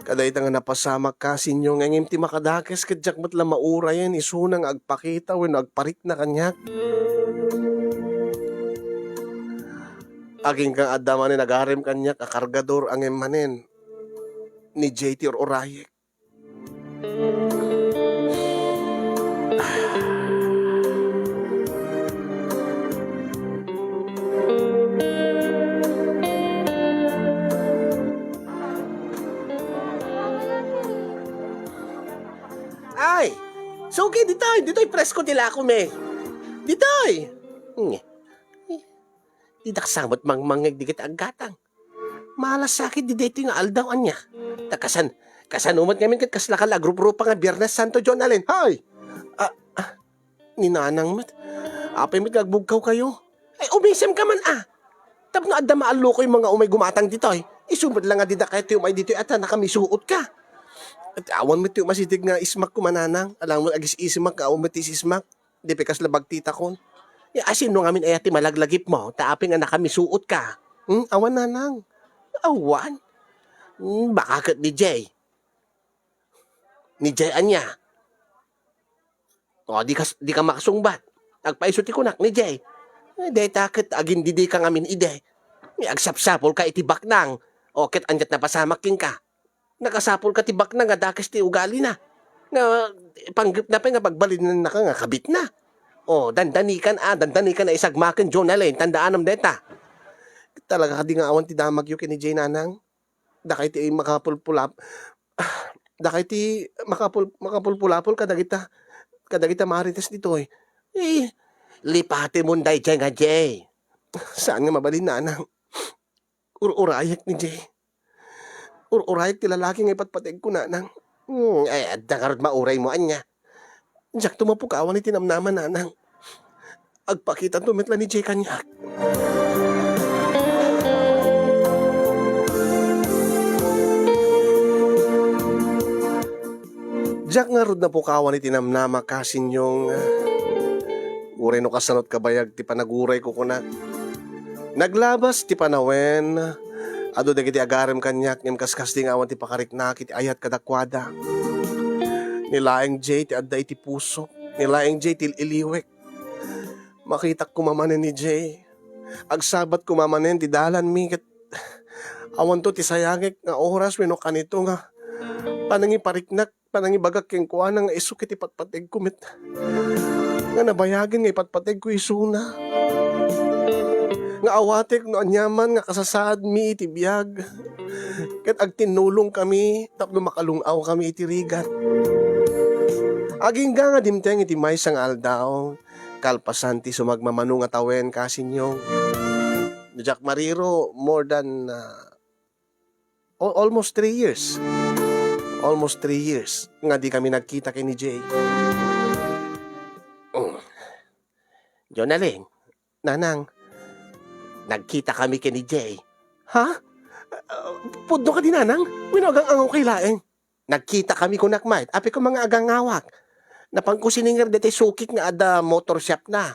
Kadayta nga napasamak, Kasinyong, ngem ti makadakes ket diak met la maurayen isuna nga agpakita wenno agparikna kaniak. Agingga nga adda manen agarem kaniak a kargador, ngem manen ni Jay ti ur-urayek. Ay! Sugi, ditoy! Ditoy, presko ti lakom, eh! Ditoy! Hmm. Didak sa met mangmangngeg dagiti aggatang. Malas sa ket daytoy nga aldaw, ania? Ta kasan, kasano met ngamin ket kasla ka la agruprupa nga Biernes Santo, Jonalyn? Hay! Ah, ah, ni Nanang met. Apay met nga agbugkawkayo? Ay, umisemka man, a. Tapno adda maallukoy nga umay gumatang ditoy. Isu met la nga dida kayo ti umay ditoy a ta nakamisuotka. Awan met ti umasideg nga ismak koma, Nanang. Alangan met agis-isimak nga awan met ti isismak. Di pay kasla bagtitakon. Ya, asino ngamin aya ti malaglagipmo, ta apay nga nakamisuotka? Hmm, awan, Nanang. Awan? Hmm, baka ket ni Jay. Ni Jay ania? O, di kas-, di ka makasungbat. Agpaiso ti kunak ni Jay. Eh, dayta ket agindidika ngamin idi. Eh, agsapsapulka iti baknang. O, ket aniat napasamak kenka? Nakasapulka ti baknang nga dakes ti ugalina. Nga panggepna pay nga pagbalinennaka nga kabitna. O, dandanikan a, dandanikan a isagmaken, Jonalyn, tandaanam dayta. Talaga kadi nga awan ti damagyo ken ni Jay, Nanang? Dakay ti makapulpulap-, dakay ti makapul-, makapulpulapol kadagita, kadagita marites ditoy. Eh, lipatemon daydiay nga Jay. Saan nga mabalin, Nanang? Ur-urayek ni Jay. Ur-urayek ti lalaki nga ipatpategko, Nanang. Hmm, ay, adda ngarud mauraymo, ania? Diakto mapukawan iti namnama, Nanang. Agpakitanto met la ni Jay kaniak. Diak ngarud napukawan iti namnama, Kasinyong. Uray no kasano't kabayag ti panagurayko, kunak. Naglabas ti panawen, adu dagiti agarem kaniak, ngem kaskasdi nga awan ti pakariknak iti ayat kadakuada. Ni laeng Jay ti adda iti pusok, ni laeng Jay ti il-iliwek. Makitak koma manen ni Jay. Agsabat koma manen ti dalanmi, ket awanto ti sayangek nga oras wenno kanito nga panangipariknak, panangibagak kenkuana nga isu ket ipatpategko met. Nga nabayagen nga ipatpategko isuna. Nga awatek no aniaman nga kasasaadmi iti biag. Ket agtinnulongkami tapno makalung-awkami iti rigat. Agingga nga dimteng iti maysa nga aldaw, kalpasan ti sumagmamano nga tawen, Kasinyong. Diak mariro, more than, ah, al-, almost three years. Almost three years nga di kami nagkita ken ni Jay. Mm. Jonalyn, Nanang, nagkita kami ken ni Jay. Ha? Ah, pudno kadi, Nanang? Wenno agang-angawkay laeng? Nagkita kami, kunak met. Apay koma nga agangawak? Napanko sininger daytoy sukik nga adda motor shop na.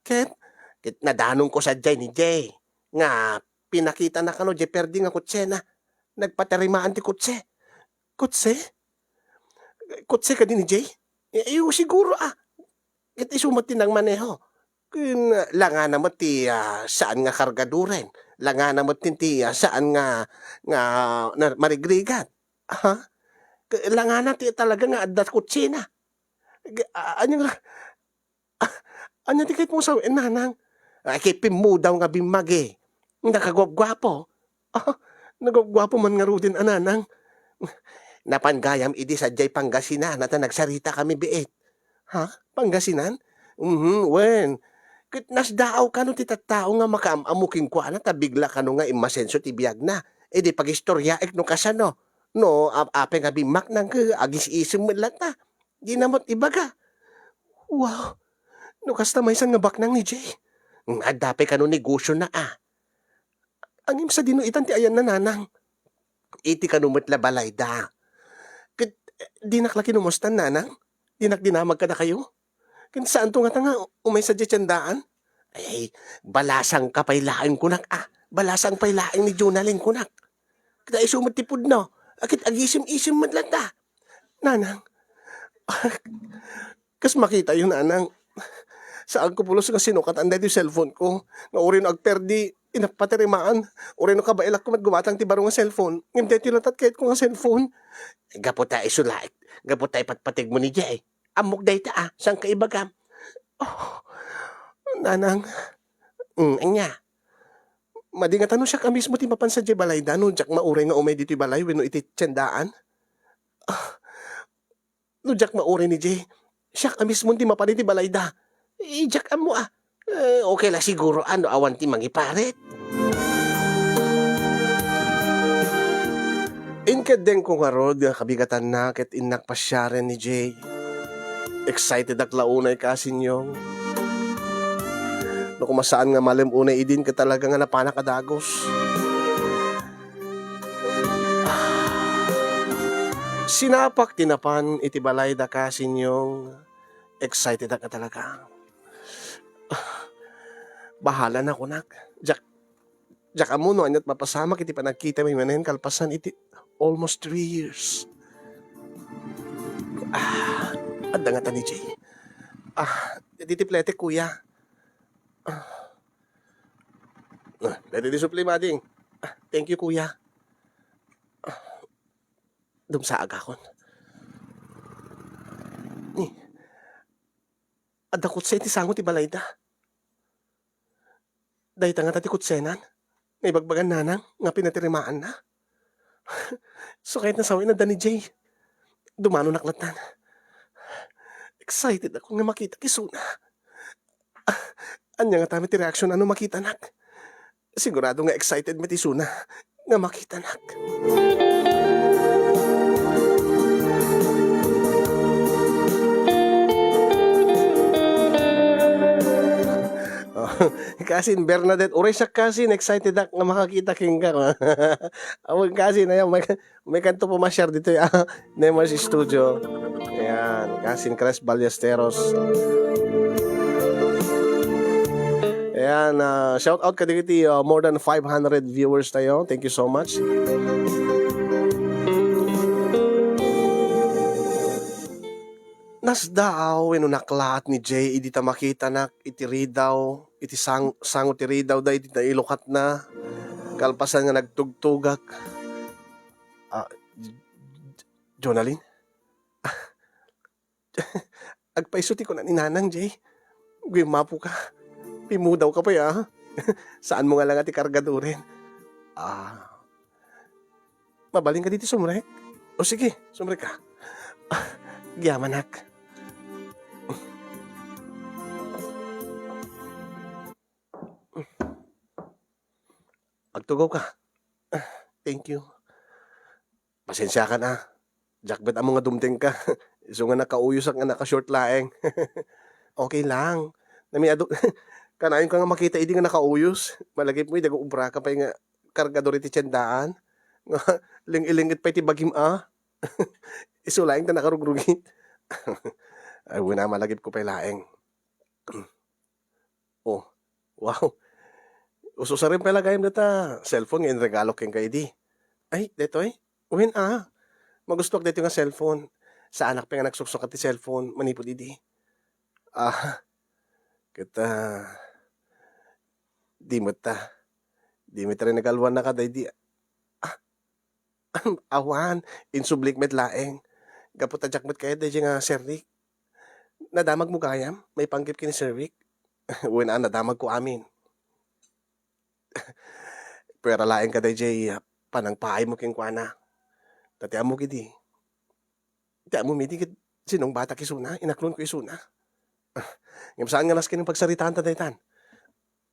Ket, ket nadanonko sadiay ni Jay nga pinakitana kano diay perdi nga kotsena. Nagpatirimaan ti kotse. Kotse? Kotse kadi ni Jay? Eh, iyo, siguro, ah. Ket isu met ti nangmaneho. Ken, ah, langana met ti, ah, saan nga kargaduren. Langana met ti, ti, ah, saan nga, nga na-, marigrigat. Ha? Ke-, langana ti talaga nga adda kotsena. Ge-, a-, ania nga, ah, ania ti kayatmo nga sawen, nanang? Ay, kay pimmudaw nga bimmagi. Nakaguapguapo. Ah, naguapguapo man ngaruden a nanang. Napan gayam idi sadiay Pangasinan, ta nagsaritakami biit. Ha? Pangasinan? Mhm, wen. Ket nasdaaw kano ti tattao nga makaam-ammo kenkuana ta bigla kano nga immasenso ti biagna. Idi pagistoriaek no kasano. No, ap-, apay nga bimmaknang ket agis-isem met latta. Dina met ibaga. Wow! No kasta, maysan nga baknang ni Jay. Mm, adda pay kano negosiona, a. Ngem sadino itan ti ayanna, nanang? Iti kano met la balayda. Ket, eh, dinak la kinomusta, nanang? Dinak dinamag kadakayo? Ken saanto ngata nga umay sadiay tiendaan? Ay, balasang ka pay laeng kunak, a. Balasang pay laeng ni Jonalyn kunak. Ket isu met ti pudno. A, ket agisem-isem met latta. Nanang, kas makitayo, nanang, saanko pulos nga sinukatan daytoy cellphone ko, nga uray no agperdi, inapatirimaan, uray no kabaelakko met gumatang ti baro nga cellphone, ngem daytoy latta ti kayatko nga cellphone. Gapu ta isu laeng, gapu ta ipatpategmo ni Jay. Ammok dayta, a, saan ka ibagam? Oh, nanang, mm, ania? Madi ngata no siak a mismo ti mapan sadiay balayda no diak mauray nga umay ditoy balay wenno iti tiendaan? Ah, no diak mauray ni Jay, siak a mismo ti mapan iti balayda. Eh, diak ammo, a. Eh, okay la siguro, a, no awan ti mangiparit. Inkeddengko ngarud nga kabigatanna ket innak pasiaren ni Jay. Excitedak la unay, Kasinyong. No koma saan nga malem unay idin ket talaga nga napanak a dagus. Sinapak ti napan iti balayda, Kasinyong. Excitedak nga talaga. Bahala na, kunak. Diak, diak ammo no aniat mapasamak iti panagkitami manen kalpasan iti almost three years. Ah, adda ngata ni Jay. Ah, didi ti pletek, kuya. Ah. Ah, didi ti supli, mading. Ah, thank you, kuya. Ah, dumsaagakon. Ni, adda kotse iti sango ti balayda. Dayta ngata ti kotsenan nga ibagbagan nanang nga pinatirimaanna. So, kayat na sawen adda ni Jay. Dumanonak lattan. Excited ako nga makitak isuna. Ah, ania ngata met ti reaksion no makitanak? Sigurado nga excited met isuna nga makitanak. Oh, Cousin Bernadette, uray siak, Cousin, excited ak nga makakita kenka. Awan, Cousin, ayan, may, may kanto pumasiar ditoy, ah, Nemar's Studio. Ayan, Cousin Chris Ballesteros. Ayan, ah, shout out kadagiti, ah, more than five hundred viewers tayo. Thank you so much. Nasdaaw wenno naklaat ni Jay idi ta makitanak iti ridaw, iti sang-, sango ti ridaw daydi nailukatna, kalpasan nga nagtugtugak. Ah, J-, J-, Jonalyn? Agpayso ti kuna ni Nanang, Jay. Guimapo ka. Pimudaw ka pay, ah. Saanmo nga la nga ti kargaduren. Ah. Mabalin ka ditoy sumrek? O sige, sumrek ka. Ah, agyamanak. Agtugaw ka. Ah, thank you. Pasensiakan, ah. Diak met ammo nga dumtengka. Isu nga nakauyos ak nga naka-short laeng. Okay lang. Nami adu-, kanayon ka nga makita idi nga nakauyos. Malagipmo idi ag-obra ka pay nga kargador iti tiendaan. Nga ling-ilinget pay ti bagim, ah. Isu laeng ta nakarugrugit. Ay, wen a, malagipko pay laeng. Oh, wow. Ususaren pay la gayam dayta cellphone nga inregalo kenka idi. Ay, daytoy? Wen a. Magustuak daytoy nga cellphone. Saanak pay nga nagsuksukkat ti cellphone manipud idi. Ah, ket, ah, di met ta. Di met ta nagaluannaka daydi. Ah, awan, insublik met laeng. Gapu ta diak met kayat daydi nga Sir Rick. Nadamagmo gayam, maipanggep ken ni Sir Rick? Wen a, nadamagko amin. Puera laeng ka daydiay, ah, panangpaaymo kenkuana. Ta ti ammok idi, ti ammom idi ket sinungbatak isuna, inaklonko isuna. Ah, ngem saan nga nasken nga pagsaritaanta daytan.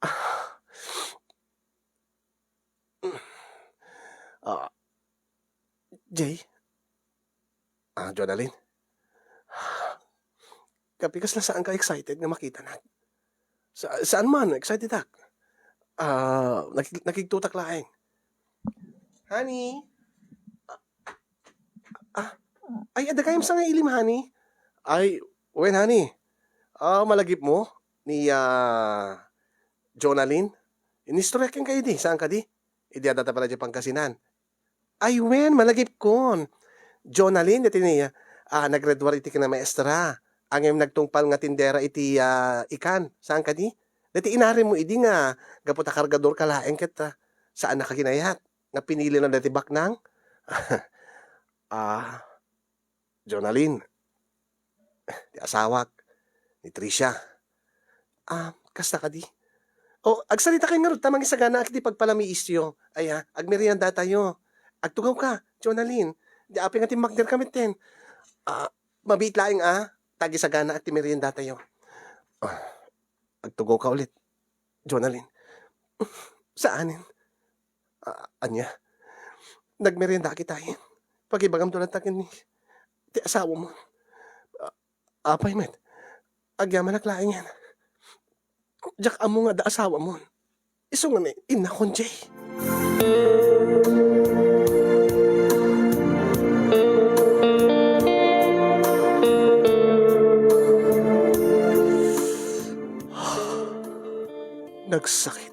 Ah. Ah, Jay? Ah, Jonalyn? Kapi kasla saanka excited nga makitanak? Sa-, saan man, excited ak. Ah, nakig-, nakigtotak laeng. Honey? Ah, ah, ay, adda kayam sa nga ilim, honey? Ay, wen, honey. Ah, malagipmo? Ni, ah, Jonalyn? Inistorya kenka idi, saan kadi? Idi adda ta pay la idiay Pangasinan. Ay wen, malagipkon. Jonalyn, daytoy ni, ah, naggraduar iti kinamaestra. Ngem nagtungpal nga tindera iti, ah, ikan. Saan kadi? Daytoy inarammo idi nga gapu ta kargador ka laeng ket, ah, saannaka ginayat nga pinilina daytoy baknang? Ah, Jonalyn, ti asawak, ni Tricia. Ah, kasta kadi? O, agsarita kayo ngarud ta mangisaganaak iti pagpalamiisyo. Aya, agmeriendatayo. Agtugawka, Jonalyn. Di apay nga timmakderka metten. Ah, mabiit laeng a, ta agisaganaak ti meriendatayo. Ah, agtugawka ulit, Jonalyn. Saanen. Ah, ania? Nagmerienda kita, eh. Pakibagamto latta ken ni ti asawamon. Ah, apay met? Agyamanak laengen. Diak ammo nga adda asawamon. Isu nga ni innakon, Jay. Nagsakit.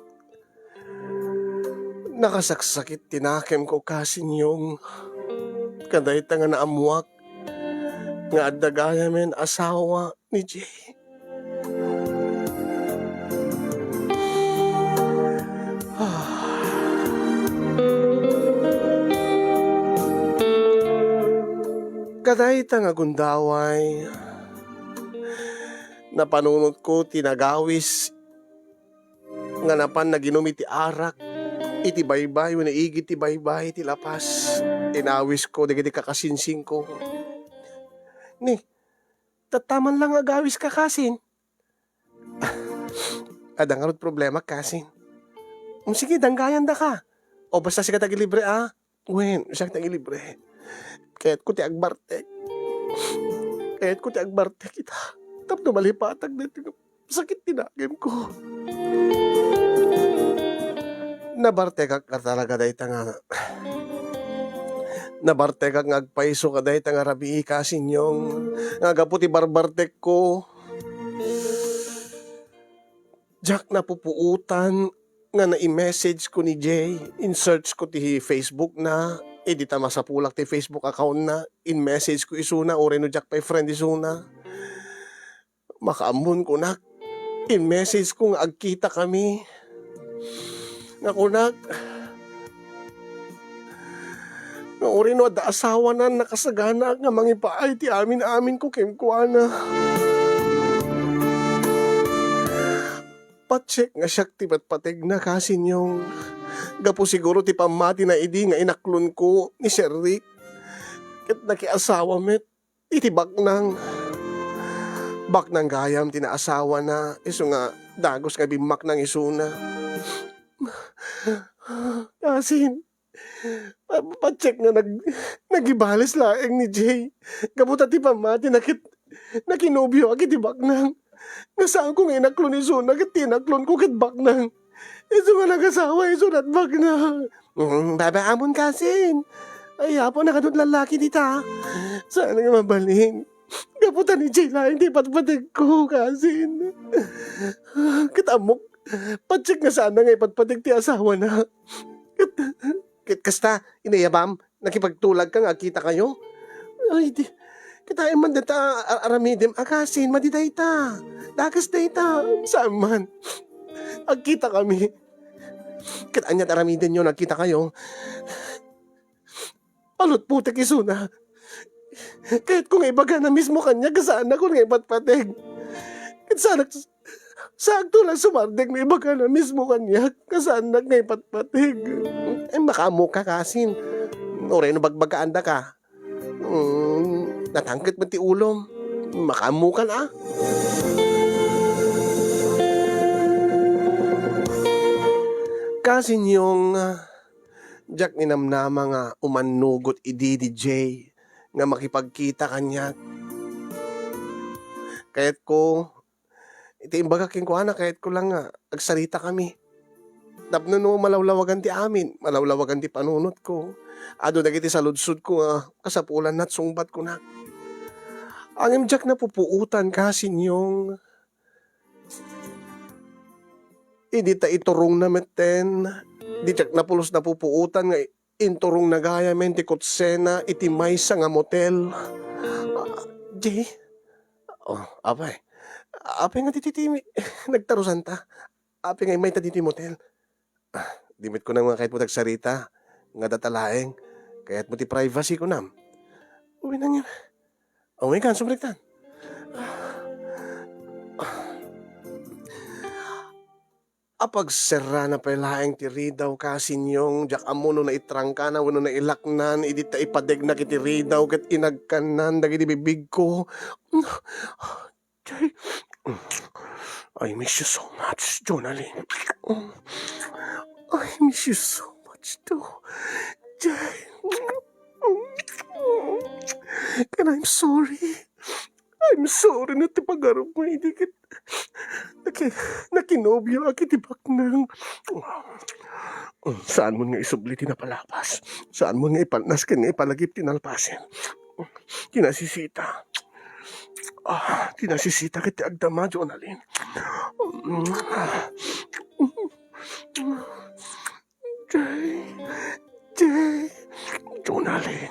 Nakasaksakit ti nakemko, Kasinyong. Kadayta nga naammoak nga adda gayamen asawa ni Jay. Kadayta nga gundaway, napanunotko ti nagawis nga napan naginum iti arak iti baybay wenno igid ti baybay ti La Paz. Inawisko dagiti kakasinsingko. Ni, tatta man la nga agawiska, kasin? Adda ngarud problema, kasin. Mm, sige, danggayandaka. O, basta sika ti agilibre, a. Wen, siak ti agilibre. Kayatko ti agbartek. Kayatko ti agbartek ita. Tapno malipatak daytoy nga sakit ti nakemko. Nabartekak nga talaga dayta nga, nabartekak nga agpayso kadayta nga rabii, Kasinyong, nga gapu ti barbartekko. Diak napupuotan nga nai-message ko ni Jay. In-search ko ti Facebook na. Idi ta masapulak ti Facebook account na, in-message ko isuna, uray no diak pay friend isuna. Makaammoan kunak, in-message ko nga agkita kami. Nga kunak, nga uray no adda asawana, nakasaganaak nga mangipaay ti amin-amin ko kenkuana. Patiek nga siak ti patpategna, Kasinyong. Gapu siguro ti pammatina idi nga inaklonko ni Sir Rick. Ket nakiasawa met iti baknang. Baknang gayam ti naasawana, isu nga dagus nga bimmaknang isuna. Kasin, pa-, patiek nga nag-, nagibales laeng ni Jay. Gapu ta ti pammatina ket nakinobioak iti baknang. Nga saanko nga inaklon isuna ket ti inaklonko ket baknang. Isu nga nagasawa isuna ket baknang. Mm, babaamon, kasin. Ay, Apo, nakadut lallaki dita. Saan nga mabalin? Gapu ta ni Jay laeng ti patpategko, kasin. Ket ammok, Patse nga saanna nga ipatpateg ti asawana. Ket, ket kasta, inayabam, nakipagtulagka nga agkitakayo? Ay, di, kitaem man dayta a-, aramidem a kasin, madi dayta. Dakes dayta. Saan man. Agkitakami. Ket aniat aramidenyo no agkitakayo? Palutpotek isuna. Kayatko nga ibagana mismo kaniak nga saannakon nga ipatpateg. Ket saanak, saakto lang sumardeng no ibagana mismo kaniak nga saannak nga ipatpateg. Ay, makaammoka, kasin. Uray no bagbagaandaka. Mm, natangket met ti ulom. Makaammokan, a? Kasin, Yong, diak ninamnama nga umannugot idi ni Jay nga makipagkita kaniak. Kayatko, iti imbagak kenkuana, kayatko lang nga agsaritakami. Tapno no malawlawagan ti amin, malawlawagan ti panunotko, adu dagiti saludsodko nga kasapulanna ti sungbatko. Ngem diak napupuotan, kasin, Yong. Idi ta iturongna metten, di diak napulos napupuotan nga inturongna gayamen ti kotsena iti maysa nga motel. Ah, Jay? Oh, apay. Apay nga ditoy ti nagtarusanta? Apay nga immayta ditoy motel? Ah, di met kunam nga kayatmo ti agsarita, nga data laeng. Kayatmo ti privacy, kunam. Uy, nangin. Oh, ikaw, sumrektan. Apagserrana pay laeng ti ridaw, kasin, Yong, diak ammo no naitrangkana wenno nailaknan, idi ta ipadegnak iti ridaw ket inagkannan dagiti bibigko. Jay, I miss you so much, Jonalyn. I miss you so much too, Jay. And I'm sorry. I'm sorry no ti pagarupmo idi ket naki-, nakinobioak iti baknang. Saanmon nga isubli ti napalabas. Saanmon nga ipalnas ken nga ipalagip ti nalpasen. Ti nasisita. Ah, ti nasisita ket ti agdama, Jonalyn. Jay, Jay, Jonalyn.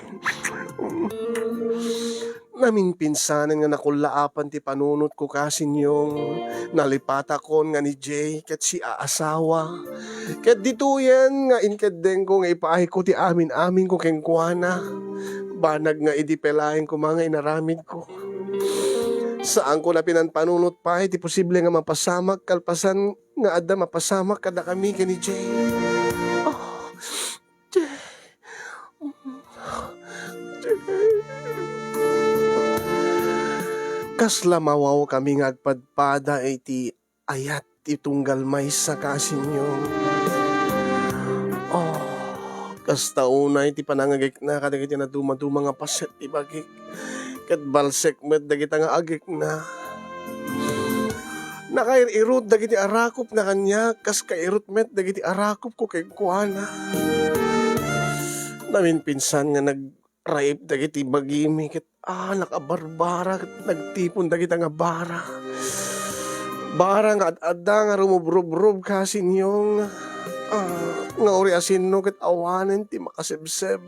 Naminpinsanen nga nakullaapan ti panunotko, kasin, Yong. Nalipatakon nga ni Jay ket siak a asawa. Ket ditoyen nga inkeddengko nga ipaayko ti amin-aminko kenkuana. Banag nga idi pay laeng koma nga inaramidko. Saanko a pinanpanunot pay ti posible nga mapasamak kalpasan nga adda mapasamak kadakami ken ni Jay. Oh, Jay. Jay. Kasla mawawkami nga agpadpada iti ayat ti tunggal maysa, kasin, Yong. Oh, kasta unay ti panangagikna kadagiti nadumaduma nga paset ti bagik. Ket balsek met dagita nga agikna. Nakair-irut dagiti arakupna kaniak, kas kairut met dagiti arakupko kenkuana. Naminpinsan nga nagraip dagiti bagimi ket, ah, nakabarbara ket nagtipon dagita nga bara. Bara nga ad-adda nga rumubrubrob, kasin, Yong. Ah, nga uray asinno ket awanen ti makasebseb.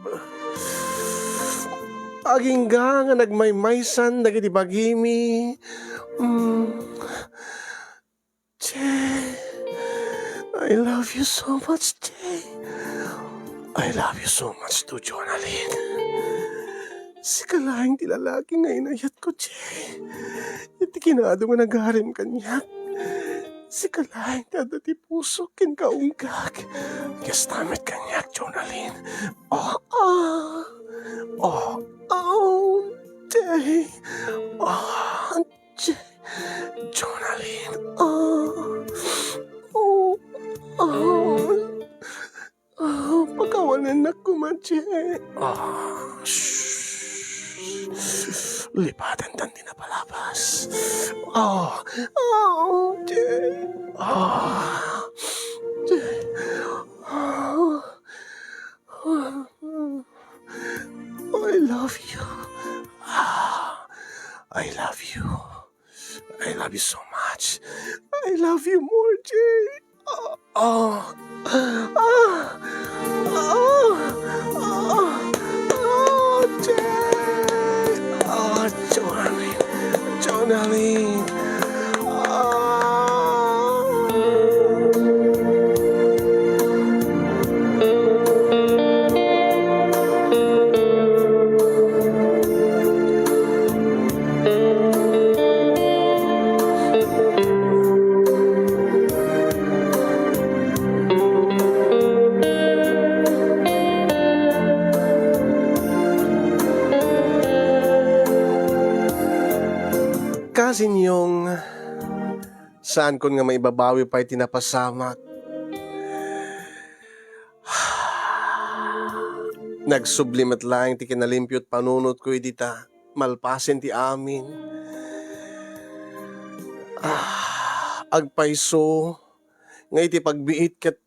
Agingga nga nagmaymaysan dagiti bagimi. Mm. Jay, I love you so much, Jay. I love you so much too, Jonalyn. Sika laeng ti lalaki nga inayatko, Jay. Iti kinaadu nga nagarim kaniak. Sika laeng ti adda ti pusok ken kaunggak. Kasta met kaniak, Jonalyn. Oh, ah. Oh, oh, Jay. Oh, Jay. Jonalyn. Oh. Oh. Oh. Oh, pakawanennak koma, Jay. Ah, shh. Lipatantan ti napalabas. Oh, oh, Jay. Ah, Jay. Ah, ah, I love you. Ah, I love you. I love you so much. I I love you more, Jay. Ah, ah, ah, ah, ah, Jay. Ah, Jonalyn. Jonalyn. Ah. Kasinyong, saankon nga maibabawi pay ti napasamak. Nagsubli met laeng ti kinalimpio ti panunotko idi ta malpasen ti amin. Ah, agpayso nga iti pagbiit ket,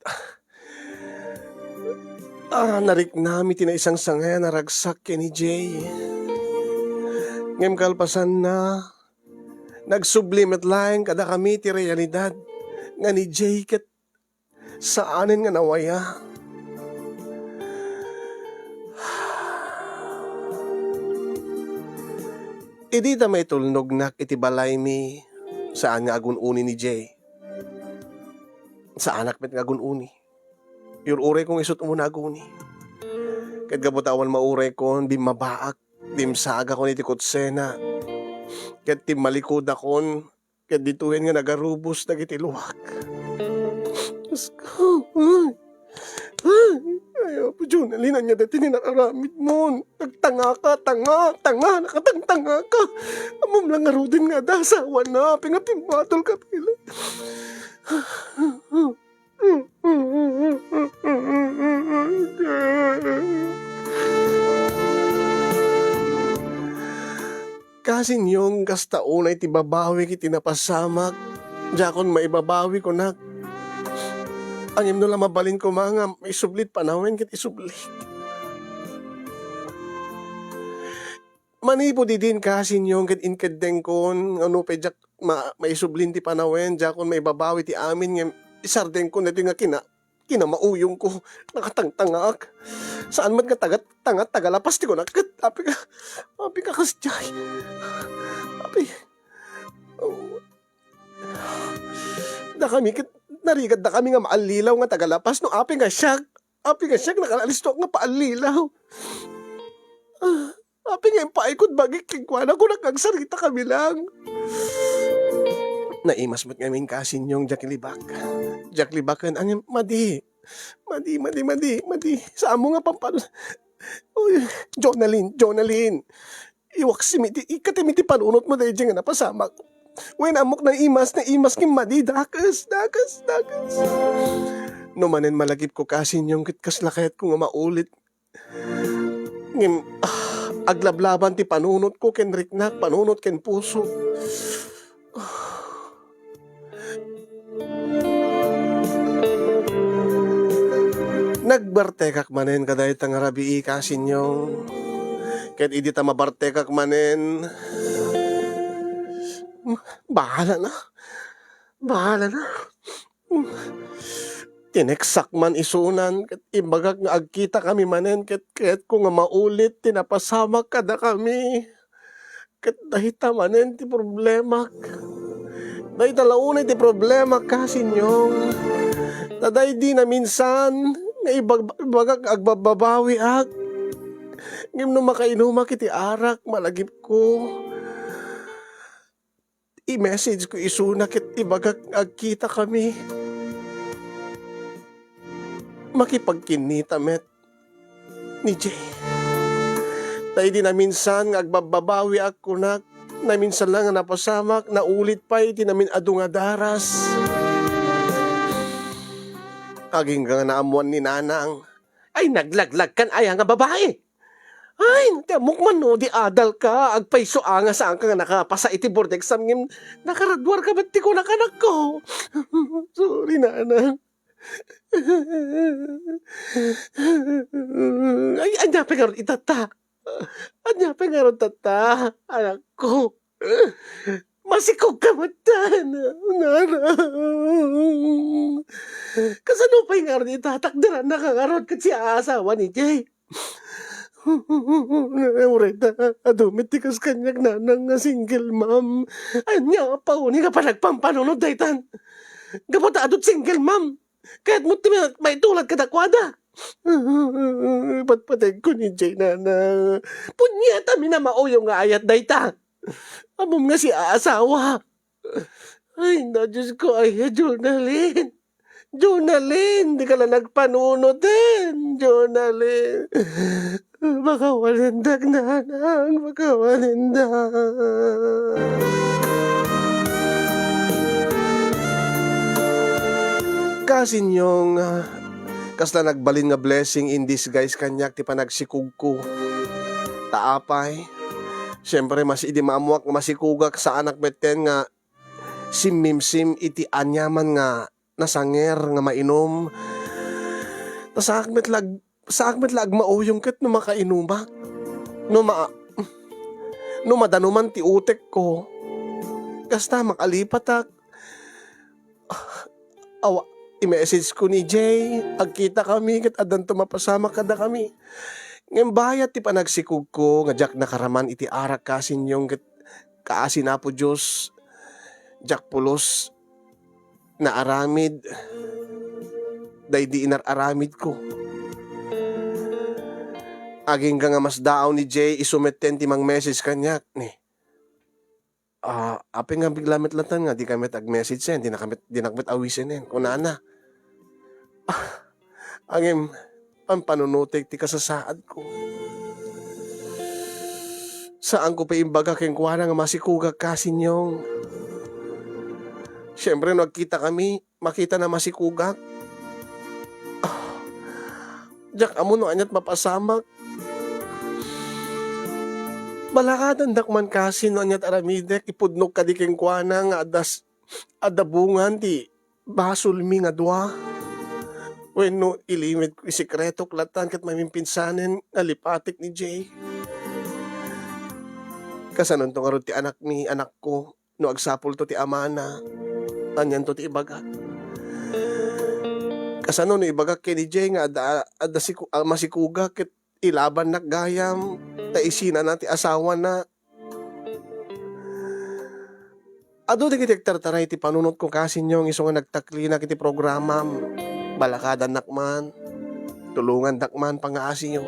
ah, nariknami ti naisangsangayan a ragsak ken ni Jay. Ngem kalpasanna, nagsubli met laeng kadakami ti realidad nga ni Jay ket saanen nga nawaya. Idi ta maitulnognak iti balaymi, saan nga agun-uni ni Jay. Saanak met nga agun-uni. Ur-urayko nga isut' umuna aguni. Ket gapu ta awan mauraykon, bimmabaak, dimsaagakon iti kotsena. Ket timmalikudakon, ket ditoyen nga nagarubos dagiti luak. Diosko, ay, ay, ay, Apo Jonalyn, ania daytoy nga naaramidmon? Nagtangaka, tanga, tanga, nakatangtangaka. Ammom la ngaruden nga adda asawana, apay nga pimmatolka pila. Kasinyong, kasta unay ti babawik iti napasamak, diakon maibabawi, kunak. Ngem no la mabalin koma nga maisubli ti panawen ket isublik. Manipud idin, kasinyong, ket inkeddengkon nga no pay diak ma-, maisublin ti panawen, diakon maibabawi ti amin, ngem isardengkon daytoy nga kina-, kinamauyongko. Nakatangtangak. Saan met nga taga-, tanga, tagalapas ti kunak ket. Apay nga, apay nga kasdiay. Apay. Oh. Dakami ket narigat dakami nga maallilaw nga tagalapas no apay nga siak. Apay nga siak, nakalisto nga paallilaw. Ah, apay nga impaayko ti bagik kenkuana, kunak nga agsaritakami lang. Naimas met ngamin, kasinyong, diak libak. Diak libaken, ngem madi. Madi, madi, madi, madi. Saanmo nga pampano-, Uy, Jonalyn, Jonalyn. Iwaksimi ti, ikatimi ti panunotmo daydiay nga napasamak. Wen, ammok, naimas, naimas, ngem madi, dakes, dakes, dakes. No manen malagipko, kasinyong, ket kasla kayatko nga maulit. Ngem, ah, aglablaban ti panunotko ken riknak, panunot ken puso. Nagbartekak manen kadayta nga rabii, kasinyong. Ket idi ta mabartekak manen, bahala na. Bahala na. Tineksak man isunan ket imbagak nga agkitakami manen ket kayatko nga maulit ti napasamak kadakami. Ket dayta manen ti problemak. Dayta la unay ti problemak, kasinyong. Ta daydi naminsan nga ibag-, ibagak nga agbabbabawiak. Ngem no makainumak iti arak, malagipko. I-message ko isuna ket ibagak nga agkitakami. Makipagkinnita met ni Jay. Ta idi naminsan nga agbabbabawiak, kunak, naminsan la nga napasamak, naulit pay ti namin-adu nga daras. Agingga nga naammoan ni Nanang. Ay, naglaglagkan aya nga babai? Ay, ti ammok man no, di adalka, agpayso a nga saanka nga nakapasa iti board exam ngem nakaraduarka met ti kunak, anakko. Sorry, Nanang. Ay, ania pay ngarud itatta? Ania pay ngarud tatta, anakko? Masikog ka met, Nanang. Kasano pay ngarud ita? Takderannak ngarud ket siak a asawa ni Jay. Uray ta, adu met ti kas kaniak, Nanang, nga single mom. Ania a pauni nga panagpampanunot daytan? Gapu ta adu ti single mom. Kayatmo ti ma-, maitulad kadakuada. Patpateg ko ni Jay, Nanang. Punyetami a mauyong nga ayat dayta. Ammom nga siak a asawa. Ay, na, Diyos ko, ay, Jonalyn. Jonalyn, dika la nagpanunoten, Jonalyn. Makawalendak, Nanang, makawalendak. Kasinyong, ah, kasla nagbalin nga blessing in disguise kaniak ti panagsikogko. Ta apay, siempre, mas idi maammoak nga masikogak, saanak metten nga simmimsim iti aniaman nga nasanger nga mainum. Ta saak met la ag-, saak met la agmauyong ket no makainumak. No ma-, no madanuman ti utekko. Kasta makalipatak. Awa, i-message ko ni Jay, agkita kami, ket addanto mapasamak kadakami. Ngem bayat ti panagsikogko nga diak nakaraman iti arak kasinyong ket kaasi ni Apo Dios, diak pulos naaramid daydi inar-aramidko. Agingga nga masdaaw ni Jay, isu metten ti mang-message kaniak, ni, "Ah, apay nga bigla met latan nga dika met ag-message sen, dinak met, dinak met awisenen," kunana. Ah, ngem, pampanunotek ti kasasaadko. Saanko pay imbaga kenkuana nga masikogak kasinyong. Siempre, no agkita kami, makita na masikogak. Ah, diak ammo no aniat mapasamak. Balakadandak man kasi no aniat aramidek, ipudnok kadi kenkuana nga adda s-, adda bungan ti basolmi nga dua. Wenno ilimedko, isekretok latan ket mamimpinsanen nga lipatek ni Jay. Kasanonto ngarud ti anakmi, anakko? No agsapulto ti amana, anianto ti ibagak? Kasano no ibagak ken ni Jay nga adda, adda siku-, a, masikogak ket ilabannak gayam, ta isinana ti asawana? Adu dagiti agtartaray ti panunotko kasinyong isu nga nagtaklinak iti programam. Balakadannak man, tulongandak man, pangngaasiyo.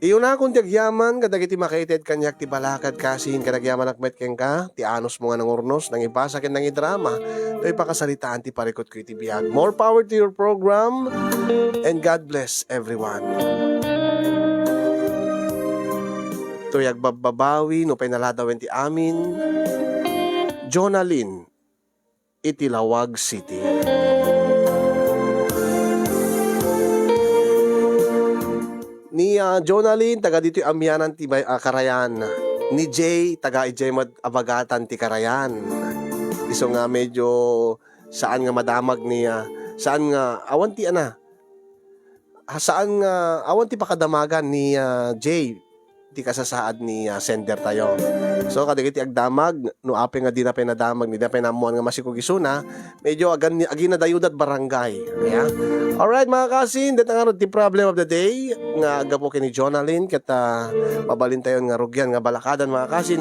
Iyunakon ti agyaman kadagiti makaited kaniak ti balakad kasin, ket agyamanak met kenka, ti anusmo nga nangurnos, nangibasa ken nangidrama, toy pakasaritaan ti parikutko iti biag. More power to your program, and God bless everyone. Toy agbabbabawi, nupay naladawen ti amin, Jonalyn, iti Laoag City. Ni, ah, Jonalyn, taga ditoy Amianan ti bay-, ah, Karayan. Ni Jay, taga idiay met Abagatan ti Karayan. Isu nga medyo saan nga madamag ni, ah, saan nga, awan ti, ana, ah, saan nga, awan ti pakadamagan ni, ah, Jay, ti kasasaad ni, ah, sender tayo. So, kadagiti agdamag, no apay nga dina pay nadamag, ni dina pay naammoan nga masikog isuna, medyo agan-, aginadayudat barangay. Kaya, alright, mga kasin, deta ngarud ti problem of the day, nga aggapu ken ni Jonalyn, ket, ah, mabalin tayo nga rugian nga balakadan, mga kasin.